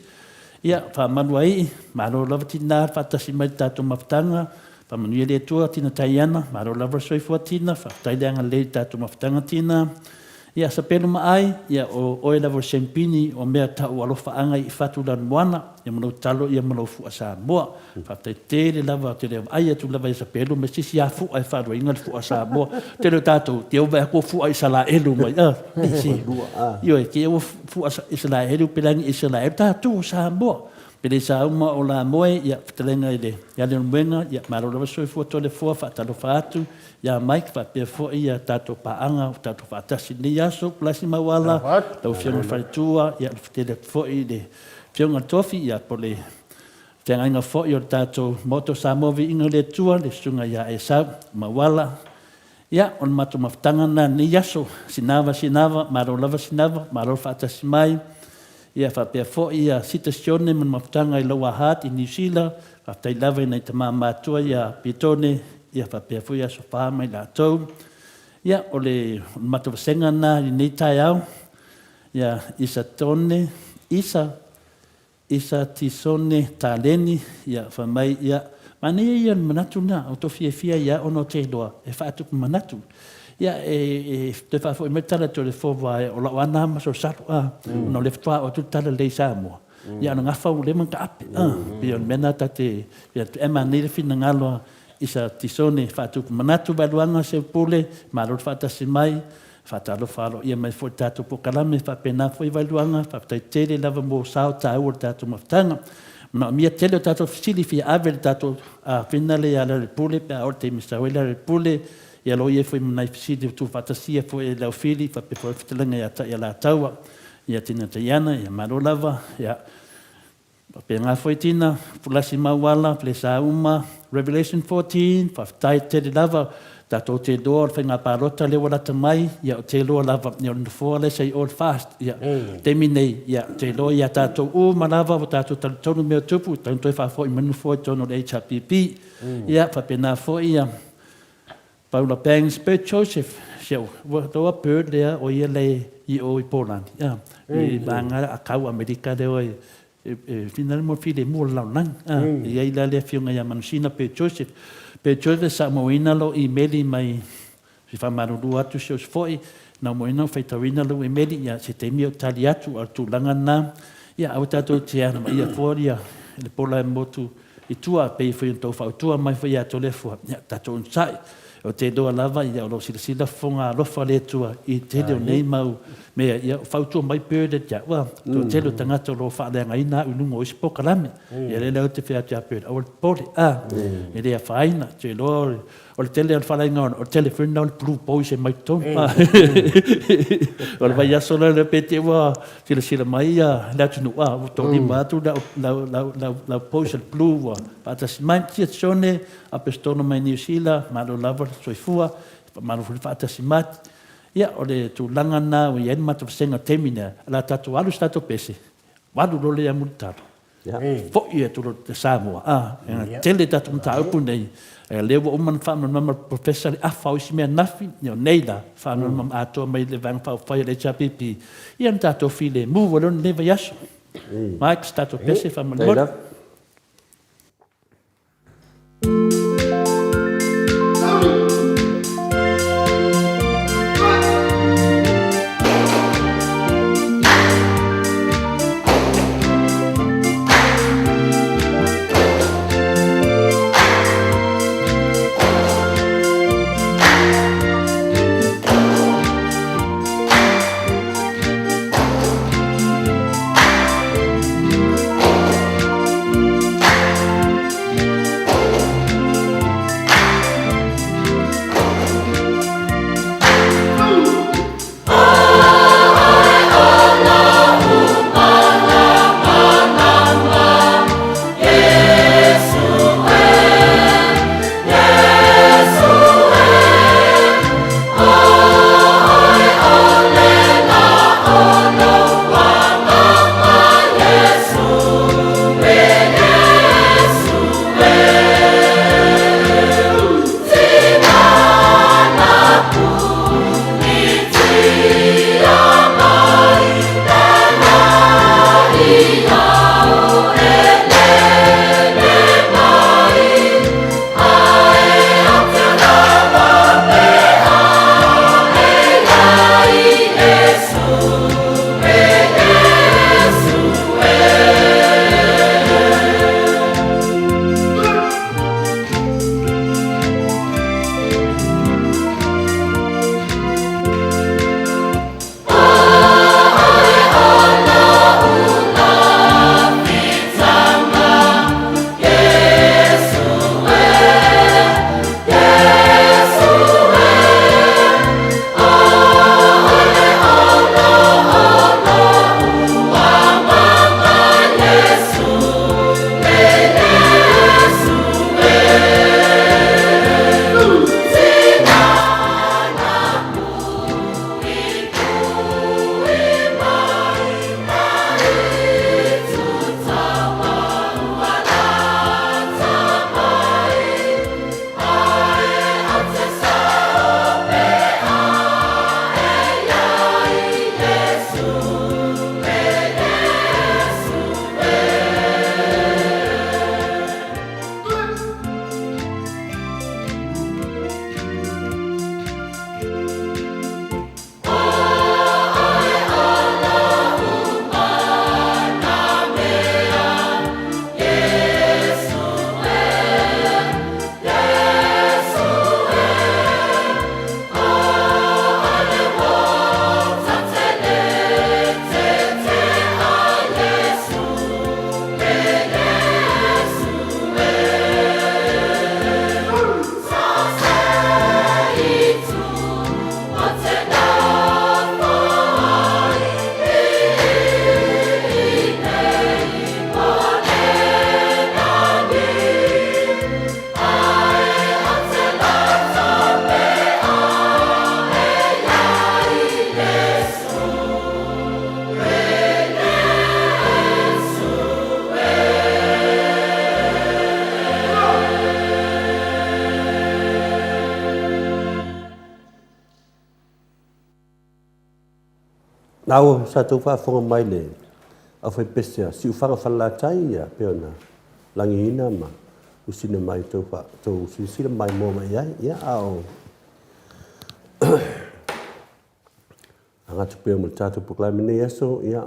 Ia, faamalu ai, malo lava tina faatasi mai le tatou mafutaga, faamanuia le Atua tina Taiana, malo lava le soifua tina, faafetai le agalelei i le tatou mafutaga tina. Ia, Sapelu ma Ai, ia o oe lava o le sempini o mea tau alofaaga i fatu lanumoana, ia ma lou talo ia ma lou fua Samoa. Faafetai tele lava, ou te le vaai atu lava ia Sapelu ma se isi lava fua e faaluaina le fua Samoa. Tele o tatou, te ova atu o fua Isalaelu mai, a, isi. Ioe, te ua fua Isalaelu, pelagi Isalaelu, tatou o Samoa. Pe le sauma o Lamoe, ia, fetalaiga i le ia Leulumoega, ia, malo lava soifua Toleafoa, faatalofa atu ia Mike, faapea foi ia tatou paaga ua tatou faatasi i lenei aso, Palasi Mauala, lau Afioga i le Faletua, ia, le fetele atu foi i le Afioga i le Tofi, ia, po o le feagaiga foi o le tatou Maota o Samoa Viiga i le Atua, le Susuga ia Esau Mauala. Ia, o le matou mafutaga lena i lenei aso. Sinava, Sinava, malo lava Sinava, malo le faatasi mai. Ia, faapea foi ia Sita Sione ma le mafutaga i Lower Hutt i Niu Sila, faafetai lava i nai tama matua ia Pitone, ia faapea foi ia Asofa ma i latou. Ia, o le matou vasega lena i lenei taeao. Ia, Isa Tone, Isa, Isa Tisone Taleni, ia, fai mai, ia, Manaia ia o le manatu lena, o to fiafia ia ona o te iloa e faatupu manatu. Ia, e toe faafoi mai le tala atu a le Fova, o lau lava na masalosalo, a, ona o lea faatoa oo atu le tala lelei i Samoa, ia, o le gafa ua leva ona taape, a, pei o le mea lena ta te, e manaia le finagalo a Isa Tisone, faatupu manatu Vaeluaga Seupule, malo le faatasi mai. Faatalofa aloaia mai foi i le tatou polokalame, faapena foi Vaeluaga, faafetai tele lava mo sao taua o le tatou mafutaga. Manaomia tele o tatou fesili fia ave i le tatou afina lea ia Lealailepule pe a oo i le taimi e sau ai Lealailepule, ia lo i ai foi ma nai fesili ua tuufaatasia foi e Leaufili faapea foi le fetalaiga ia Taialataua, ia Tina Taiana, ia malo lava, ia Faapena foi Tina, Fulasi Mauala, Falesa uma, Revelation 14, faafetai tele lava, tatou te iloa o le faiga palota lea ua lata mai, ia ou te iloa lava, ia o le nofoa lea sa i o le FAST, ia taimi nei, ia ou te iloa ia tatou uma lava ua tatou talitonu i mea o tupu, tatau ona toe faafoi mai le nofoa i totonu o le HRPP. Ia faapena foi ia Paula Bangs, Bert Joseph, si au, ua iloa Bert lea o ia le i o i Polani, a, i vaega akau Amerika lea e, e finale mo filemu o le lalolagi. A, e i ai la le afioga ia Manusina Bert Joseph. Bert Joseph sa mauina lou imeli mai, se faamalulu atu si uso foi, na mauina ou faitauina lou imeli, ia se taimi ou tali atu, a o le tulaga lena, ia aua tatou te alamaia fua ia le pola e motu i tua, pei foi ona tou fautua mai foi ia Toleafoa, ia tatou onosai. Ou te iloa lava ia o lo o silasila fofoga alofa le Atua i le tele o nei mau mea, ia fautua mai Bernard ia au, toatele o tagata o lo o faaleagaina au i luga o isi polokalame. Ia lea la ou te fai atu ia Bernard, aua le popole, a, e le afaina, ou te iloa o le tele o le faalaina o le telefoni na o le Blue Boys e mai totonu. O le vaiaso lea pe te ua silasila mai le atunuu, a, ua tolima atu lau boys o le Blue ua faatasi mai. Tia Sione, Apesetona mai Niu Sila, malo lava le soifua, malo foi le faatasi mai. Ia, o le tulaga lena ua i ai le matou vasega i le taimi lea, o le a tatou alu i se tatou pese, alu loa lea ia Mulitalo. Foi atu loa i Samoa, a, e tele tatou mataupu nei, o lea ua uma ona faamalamalama e le Professor le afa o isi mea ananafi, ia o nei la, faamalamalama atoa mai le Vaega Faaupufai a le HRPP, ia ona tatou filemu ai loa lenei vaiaso. Mike, se tatou pese faamolemole. Lena sa tou faafofoga mai i le aufaipese a Siufaga Falelatai ia pei ona lagiina ma usina mai tou tou silasila maimoa mai i ai. Ia a o agatu pea ma le tatou polokalame i lenei aso, ia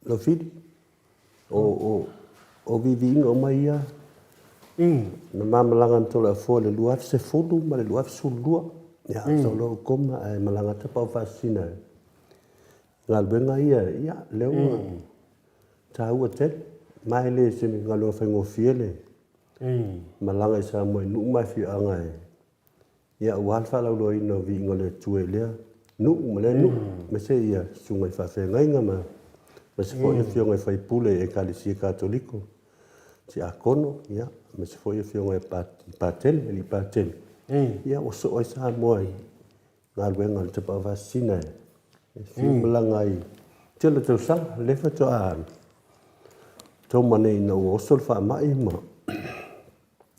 lau Fili, o o o viiviiga uma ia na ma malaga na Toleafoa i le 2010 ma le 2012. Ia, sau loa ou koma ae malaga Tapaau Faasisina i galuega ia, ia, lea ua taua tele. Ma e le o se galuega faigofie le malaga i Samoa i nuu ma afioaga e, ia, aua le faalauiloaina o viiga o le Atua i lea nuu ma lea nuu, aemaise ia susuga i faafeagaiga ma aemaise foi afioga i faipule i Ekalesia Katoliko, Tiakono, ia, aemaise foi afioga i Patele, alii Patele, ia ua soo ai Samoa i galuega a le Tapaau Faasisina e fiu malaga ai tele o tausaga. Lea faatoa toma nei ina ua oso le faamai ma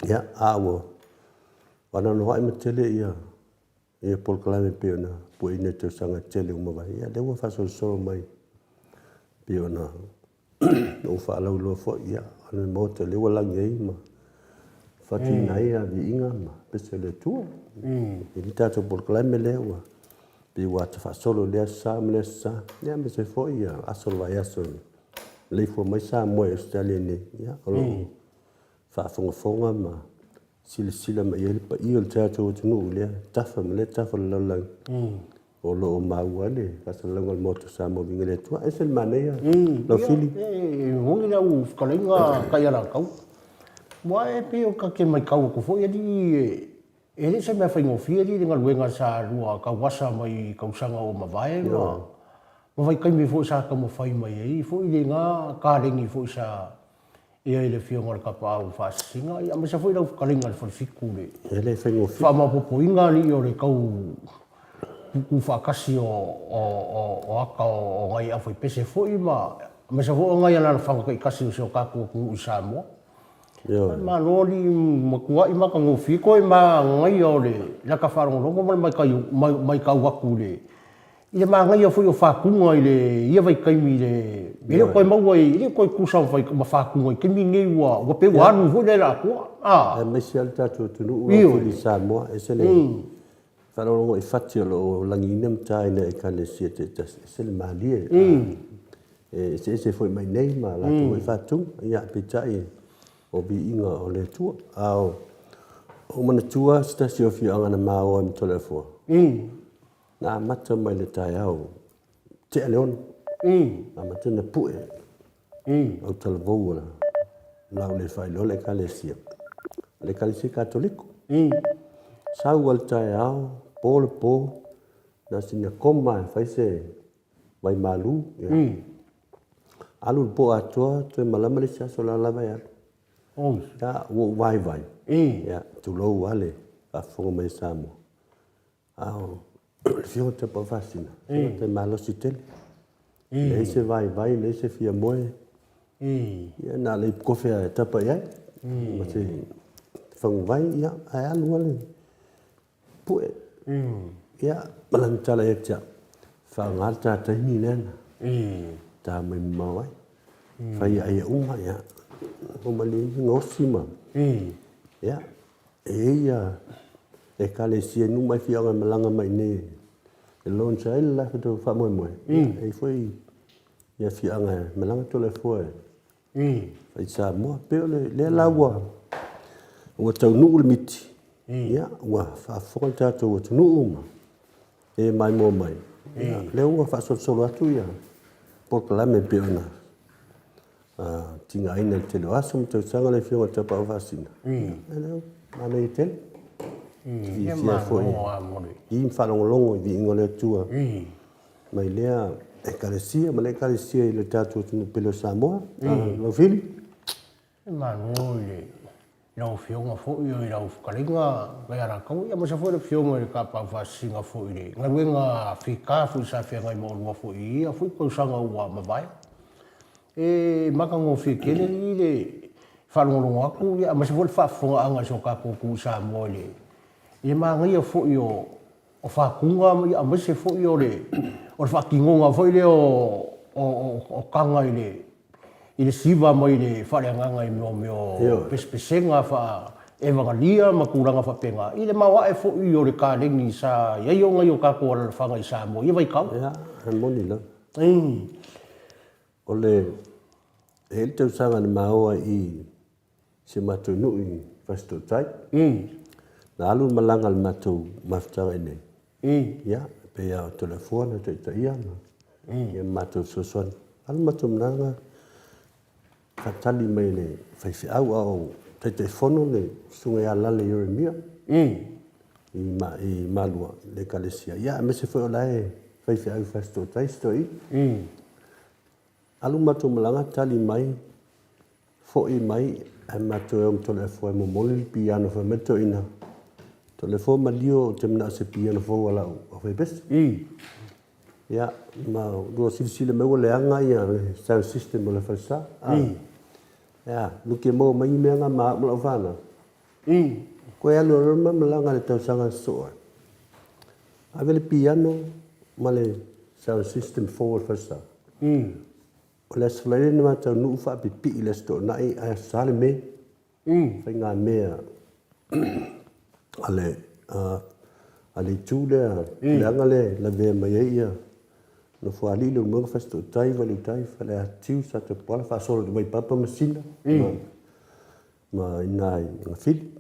ia, a ua anoanoai ma tele ia ia polokalame pei ona pueina i tausaga e tele ua mavae. Ia lea ua faasolosolo mai pei ona ou faalauiloa foi, ia, o le Maota lea ua lagi ai ma faatuina ai viiga ma pese o le Atua. I le tatou polokalame lea ua pei ua ata faasolo i lea Aso Sa ma lea Aso Sa, ia aemaise foi ia aso o le vaiaso e maleifua mai Samoa i Ausetalia nei, ia, o lo o faafogafoga ma silasila mai i ai le paia o le tatou atunuu i lea tafa ma lea tafa o le lalolagi, o lo o maua ai le faasalalauga a le Maota o Samoa Viiga i le Atua. E ese le manaia, lau Fili. E moni lau fetalaiga Taialataua. Aua e pei ta te matau atu foi alii e le o se mea faigofie alii le galuega sa lua tauasa mai tausaga ua mavae ma vaitaimi foi sa taumafai mai ai foi lena kaleni foi sa i ai le Afioga i le Tapaau Faasisina, ia aemaise foi lau fetalaiga i le Falefitu i le E le faigofie. faamaopoopoina alii o le tau tuutuu faatasi o ata o nai aufaipese foi ma aemaise foi o nai alaalafaga taitasi o si o tatou atunuu i Samoa. Ioe. Malo alii matuai matagofie toe manaia o le lata faalogologo ma le matau atu i le I le manaia foi o faatuga i le ia vaitaimi i le e le o toe maua i e le o toe tutusa ma faatuga i taimi nei ua ua pei ua alu foi lea i le atoa. A. Aemaise lava le tatou atunuu lau Afioga i Samoa, e ese le faalogologo i fati o lo o lagiina ma taina e Ekalesia taitasi, e ese le malie. E eseese foi mai nei ma latou foi faatuga, ia peitai o viiga o le Atua. A o manatua se tasi o afioaga na ma o ai ma Toleafoa, Na amata mai le taeao tea le 6. Amata ona pue autalavou o le Laulefailoa le Ekalesia, le Ekalesia Katoliko. Sau lava le taeao, po le po, na o sina koma lava e fai se vaimalu. Alu le po atoa, toe malama le isi aso, o la lava e alu. Ia, ua ou vaivai, ia, tulou lava le faafofoga mai a Samoa. A o le Afioga i le Tapaau Faasisina, o se tagata e malosi tele. Leai se vaivai, leai se fia moe. Ia na o le ipukofe lava e tapa i ai ma se faguvai, ia, ae alu lava le pue. Ia, ma lana tala ia te au, faaaoga le ta taimi lea na ta mai mamao ai. Fai ai ia uma, ia, uma le gaosi ma, ia, E i ai ia Ekalesia i nuu ma afioaga e malaga mai i inei e launch ai le latou faamoemoe. E i ai foi ia afioaga e malaga Toleafoa e fai i Samoa. E pei o lea la ua ua taunuu le miti, ia ua faafofoga le tatou atunuu ma e maimoa mai. Ia lea ua faasolosolo atu ia polokalame e pei ona tigaina i le tele o aso ma tausaga le Afioga i le Tapaau Faasisina, manaia tele. Fiafia foi i ma faalogologo i viiga o le Atua mai lea Ekalesia ma lea Ekalesia i le tatou atunuu pele o Samoa. Lau Fili. Malo i lau Afioga foi i lau fetalaiga Kaialakaua, aemaise foi le Afioga i le Tapaau Faasisina foi i le galuega fita foi sa feagai ma oulua foi i ia foi tausaga ua mavae. E matagofie tele alii le faalogologo atu aemaise foi le faafofogaaga a si o tatou atunuu i Samoa i le manaia foi o o faatuga ia aemaise foi o le o le faatinoga foi lea o o taga i le i le siva mai le faaleagaga i mea o mea o pesepesega faa-evagalia ma tulaga faapena, i le maoae foi o le kaleni sa i ai nai o tatou alalafaga i Samoa i ia vaitau. Ia, e moni lava. O le, e i ai le tausaga na maoa i si o matou nuu i Fasitootai. Na alu le malaga a le matou mafutaga i inei. Ia, e pei lava o Toleafoa na taitaia ma ia ma matou fesoasoani. Alu le matou malaga faatali mai e le faifeau a o Taitaifono le Susuga ia Lale Ieremia i Malua i le Ekalesia. Ia, aemaise foi o la e faifeau i Fasitootai si toeaina. Alu matou malaga tali mai, foi mai ae matou e o ma Toleafoa e momoli le piano fai mai le toeaina, Toleafoa Malio ou te manao i se piano fou a lau aufaipese. Ia ma lua silasila mai ua leaga ia le sound system o le falesa. Ia, luke maua mai mea na ma au ma lau fanau. Koe alu loa ma malaga i le tausaga sosoo ai. Ave le piano ma le sound system fou o le falesa. O le Aso Faraile na ma taunuu faapipii i le Aso Toonai ae Aso Sa le me. Faiga mea a le a le itu lea, leaga le lavea mai ai ia Nofoalii, Leulumoega, Fasitootai, Vailuutai, Faleatiu, Satapuala, faasolo i Vaipapa ma Sina ma i ina i Gafili.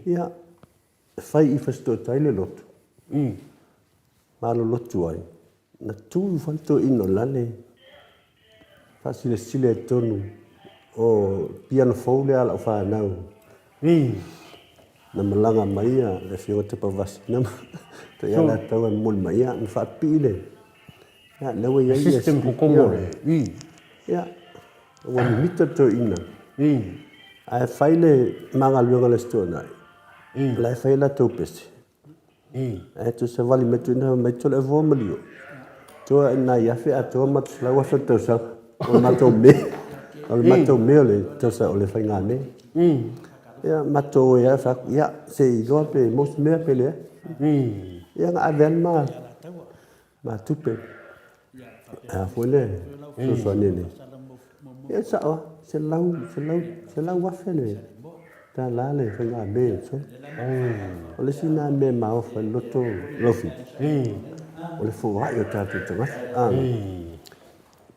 Ia, e fai i Fasitootai le lotu, malolotu ai, na tu ifo lava le toeaina o Lale faasilasila i totonu o piano fou lea a lau fanau. Na malaga mai le Afioga Tepavasi na Taialataua e momoli mai, ia, na faapipii le, ia, lea ua i ai System totonu o le, Ia, ua mimita le toeaina. Ae fai le ma galuega i le Aso Toonai, o la e fai a latou pese. Ae toe savali mai toeaina fai mai, Toleafoa ma Lio, toa i nai afe atoa ma $100,000 i le tausaga. O le matou mea, o le matou mea o le tausaga o le faigamea. Ia, matou o ai lava fai atu, ia, se i iloa pe maua se mea pe leai. Ia na ave lava le ma tupe. A foi le fesoasoani a le... Ia e sao lava, $100,000 le tala le faigamea i le O le isi lena mea e maofa ai le loto Laufili, o le foai o tatou tagata.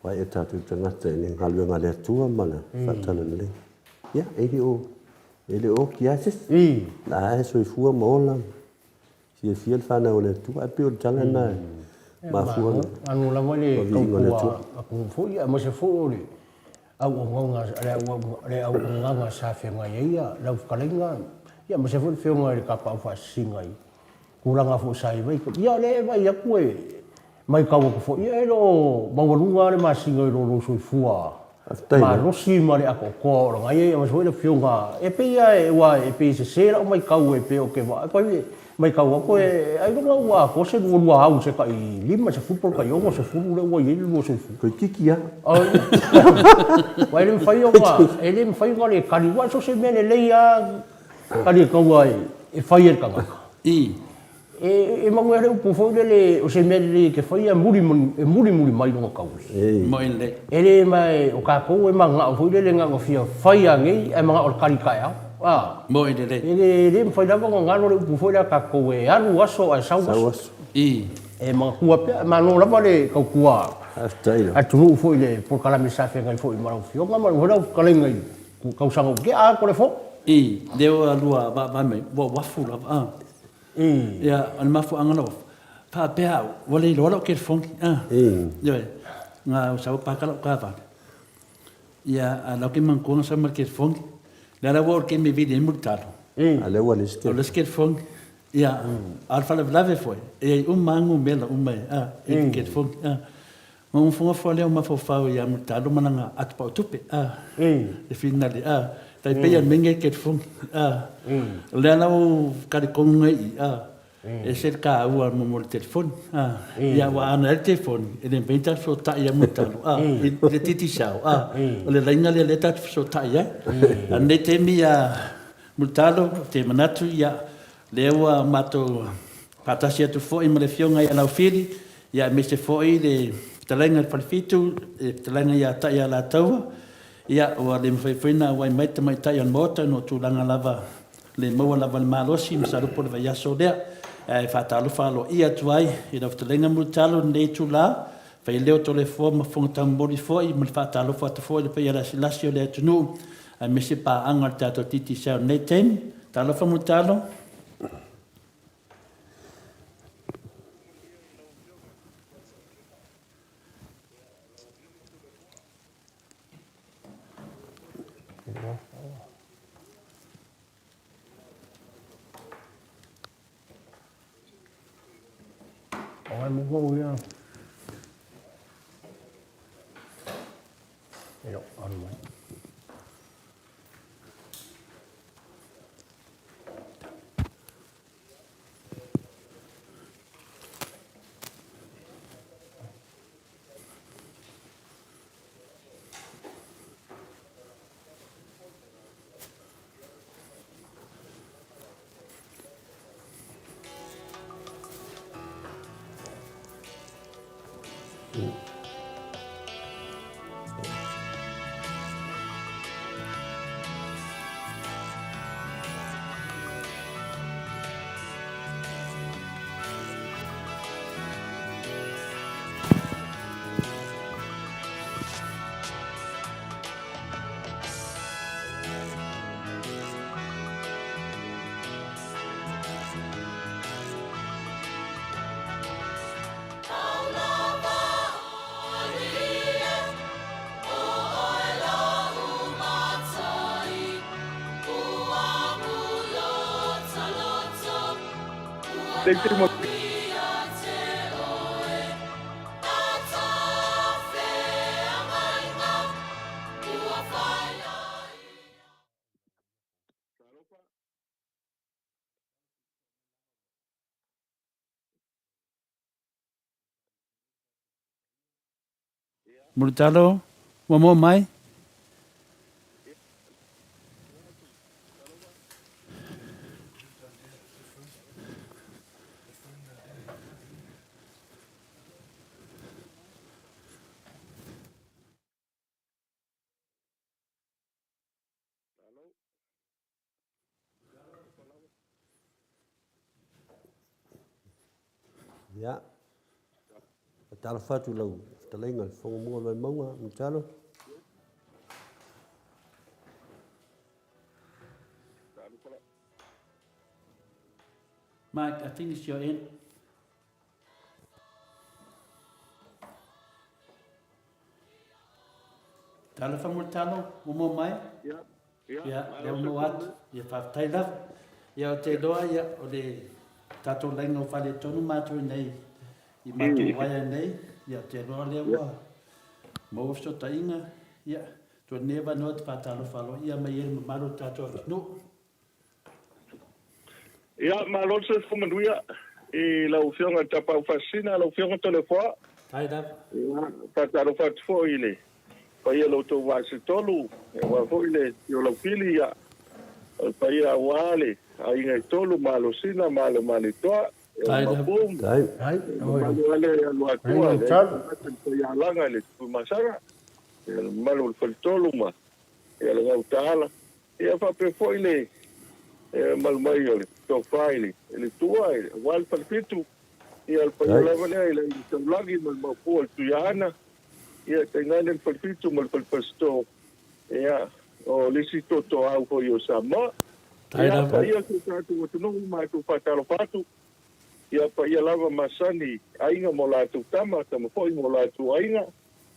Foai o tatou tagata i le galuega a le Atua ma le faatalalelei. Ia, e le o, e le o oti lava se isi. La e soifua ma ola. Fiafia le fanau a le Atua, ae pei o le tala lena e mafua ona Anu lava le tautua atunuu foi, aemaise foi o le auaunaga le auaunaga sa feagai ai lau fetalaiga, aemaise foi le afioga i le Tapaau Faasisina i tulaga foi sa i ai. Ia o lea e vaai atu e Matau atu foi, ia e le o maualuga lava le masina i lo lou soifua malosi ma le atoatoa o lana ia, aemaise foi le afioga, e pei lava aua e pei e sese lau matau e pei ou te vaai, e matau atu e ailoga ua atoa se lualua au i se tai 50 po o le tai 60 lea ua i ai le lua soifua. Toeitiiti lava. Aua e le mafai ona, e le mafai ona le kali, aua so o se mea lelei lava kali e taua e fai e le tagata. E manuia le upu foi lele o se mea lelei e te faia e mulimuli mai lona tauli. E le ma o tatou e mananao foi lele na ona fia fai lava nei ae mananao e kali taeao. E le mafai lava ona galo le upu foi lea a tatou e alu aso ae sau aso. E manatua pea, e malo lava le tautua atunuu foi i le polokalame sa feagai foi ma lau Afioga ma lau fetalaiga i tausaga ua tea. A Toleafoa? Lea ua lua vaavaai mai, ua uafu lava. Ia, o le mafuaaga na ofa, faapea au, ua le iloa lau telefoni, a. Ioe, na ou sau paka lau taavale, ia, a o la ou te manatua na sau ma le telefoni. O lea la ua oo i le taimi e vili ai Mulitalo. A o lea ua leai se telefoni. Ua leai se telefoni. Ia, a o le faalavelave foi, e i ai uma lava numera uma e, a, i le telefoni, a. Ona ou nofonofo lea o mafaufau ia Mulitalo ma lana atopau tupe, a, e finale, a, tai pei a mea e telefoni, a, o lea la ua talitonu nei i, a, ese le taua mo le telefoni, a, ia aua ana i ai le telefoni, e le mafai ona tatou fesootai ia Mulitalo, a, i le Digicel, a, o le laina lea o lea tatou te fesootai ai. A o lenei taimi ia Mulitalo, ou te manatu, ia, lea ua matou. Faatasi atu foi ma le Afioga ia Laufili, ia aemaise foi le Fetalaiga i le Falefitu, le Fetalaiga ia Taialataua, ia ua le mafai foi ona auai mai le Tamaitai o le Maota ona o tulaga lava le maua lava o le malosi, masalo po o le vaiaso lea. Ae faatalofa aloaia atu ai i lau Fetalaiga Mulitalo i lenei itula, fai leo Toleafoa ma fofoga taumoli foi ma le faatalofa atu foi i le paia lasilasi o le atunuu aemaise paaga o le tatou Digicel i lenei taimi. Talofa Mulitalo. Mulitalo, ua moa mai? Ia, faatalofa atu i lau fetalaiga i le Fofoga Mua o Vaimauga, Mulitalo. Mike, I think it's your end. Talofa mo le talo, ua moa mai? Ia, ia, Ia, lea ua maua atu. Ia, faafetai lava. Ia, ou te iloa, ia, o le tatou laina o faaletonu matou i nei, i matou uaea nei. Ia, ou te iloa lea ua maua fesootaiga. Ia, tuu atu nei avanoa ou te faatalofa aloaia mai ai i le mamalu o le tatou atunuu. Ia, malo le soifua manuia i lau Afioga i le Tapaau Faasisina, lau Afioga Toleafoa. Faafetai lava. Ia, faatalofa atu foi i le paia o lo outou vaa se tolu, aua foi le afio o Laupili, ia, o le paia aua le aiga e tolu, Malosina, Malo ma Aletoa, ia Faafetai lava. Mapu, Faafetai. le mamalu lava lea ia Luatua, le Aiga i le Paiaalaga i le Tuimasala, ia le mamalu o le Faletolu ma ia le Gautaala. Ia faapea foi le malu mai o le tofa i le Tua aua le Falefitu, ia le paia lava lea i le Aiga Taulagi ma le Maopu o le Tuiaana, ia tainane le Falefitu ma le Falepasito, ia o le isi tootooau foi o Samoa. Ia paia si o tatou atunuu, matou faatalofa atu, ia paia lava masani aiga ma o latou tama, tama foi ma o latou aiga.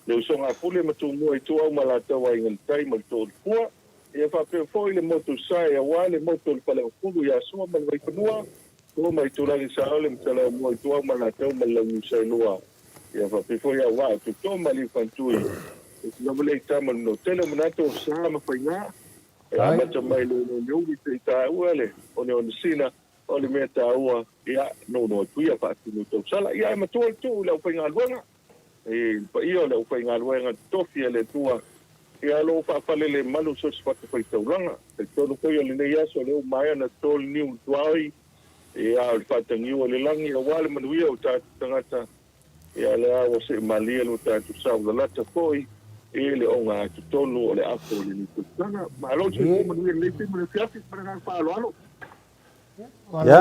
Le usoga a Pule ma Tumua i Tuau ma latou aiga le tai ma le Toolupua, ia faapea foi le motu Sae aua le motu o le Faleaukulu ia Sua ma le Vaifanua, Fo ma Itulagi Saole ma Saleaumua i Tuau ma latou ma le Launiusailua, ia faapea foi Auvaa o Toto ma Aliifantui, e te lava lea i tama le Manotele o manatu o sa ma faiga, e amata mai le oneoneuli seia taua le oneonesina, o le mea taua, ia nono atu ia faatino tausala. Ia ae matua le tuu i le aufaigaluega. I le paia o le aufaigaluega totofi a le Atua, ia o lo o faafalelemalu so o se fatafaitaulaga. Talitonu foi o lenei aso o lea ua maea ona toto le niu i le tuaoi, Ia, o le faatagiu a le lagi aua le manuia o tatou tagata, ia lea ua see malie lo tatou sao lalata foi i le ogatotonu o le apo o lenei tausaga. Malo le soifua manuia i lenei taimi o le afiafi. Ma le agaga faaaloalo. Ia,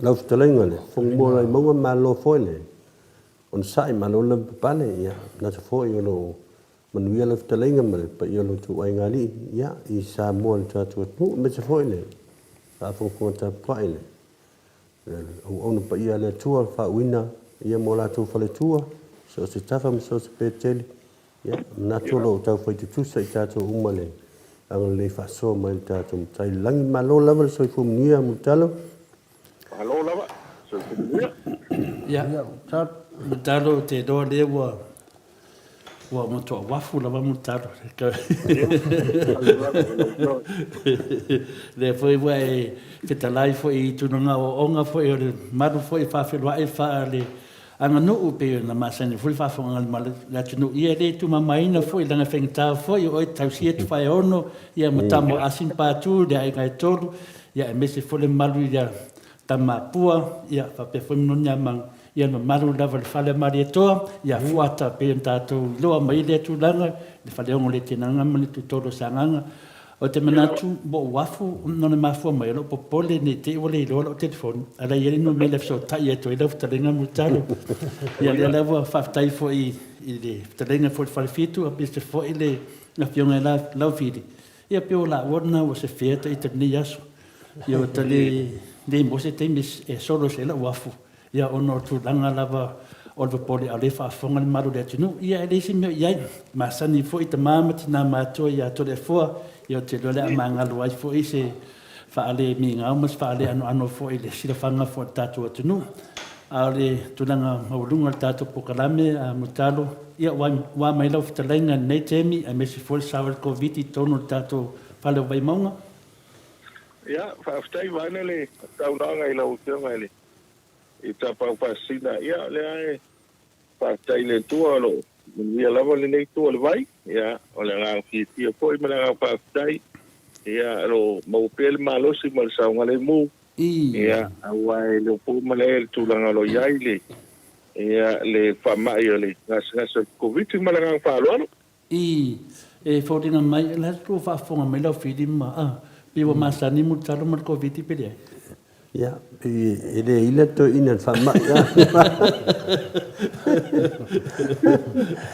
lau fetalaiga le Fofoga Mua o Vaimauga, malo foi le onosai, malo le lavapapale. Ia, manatu foi o lo o manuia lau fetalaiga ma le paia o lo outou aiga alii, ia, i Samoa i le tatou atunuu, aemaise foi le faafogafoga tapuai le auauna paia a le Atua, faauuina ia ma o latou faletua, so o se tafa ma so o se Peteli. Ia, manatu o lo o taufai tutusa i tatou uma le agalelei faasoa mai le tatou Matai i le Lagi. Malo lava le soifua manuia, Mulitalo. Malo lava, soifua manuia. Ia, Mulitalo, ou te iloa lea ua Ua matua uafu lava Mulitalo. Lea foi ua e fetalai foi i tulaga ooooga foi o le malu foi faafeiloai faaleaganuu pei ona masani foi le faafofoga a le atunuu. Ia e le tumamaina foi leaga e faigata foi o oe e te tausia Tufaeono ia ma Tama o Asi ma Patu le aiga e tolu, ia aemaise foi le mamalu ia Tamapua, ia faapea foi Noniamaga, ia le mamalu lava i le fale a Malietoa, ia Fuata pei ona tatou iloa mai lea tulaga, le faleogo o Letenaga ma le Tutolo o Sagaga. Ou te manatu ua ou afu ona o le mafua mai o lou popole ne i te i ua le iloa lau telefoni, a o la e i ai le numera e fesootai atu ai lau fetalaiga Mulitalo. Ia lea la ua faafetai foi i le fetalaiga foi i le Falefitu aemaise foi le Afioga ia Laufili, Ia pei o laua lena ua sefea ita i lenei aso. Ia ua ta le le maua se taimi e solo ese ai lau afu, ia ona o tulaga lava o le popole a o lea e faafofoga le malu o le atunuu. Ia e leai se mea o i ai, masani foi tama ma tina matutua ia Toleafoa, ia ou te iloa o le a magalo ai foi se faalemigao ma se faaleanoano foi i le silafaga foi o le tatou atunuu. A o le tulaga maualuga o le tatou polokalame a Mulitalo, ia ua mai lau fetalaiga i lenei taimi aemaise foi le sao o le Koviti i totonu o le tatou fale o Vaimauga. Ia, faafetai vaeane le saunoaga i lau Afioga i le Tapaau Faasisina. Ia, o lea e faafetai i le Atua o lo o manuia lava lenei itu o le vai. Ia, o le agaga fiafia foi ma le agaga faafetai, ia, o lo o maua pea le malosi ma le saogalemu. Ia, aua e le o po malae le tulaga o lo o i ai le, ia, le faamai o le gasegase o le Koviti ma le agaga faaaloalo. Ii, E foliga mai, o le a tou faafofoga mai lau fili ma, a, pei ua masani Mulitalo ma le Koviti pe leai? Ia, pei e le ila toeaina i le faamai.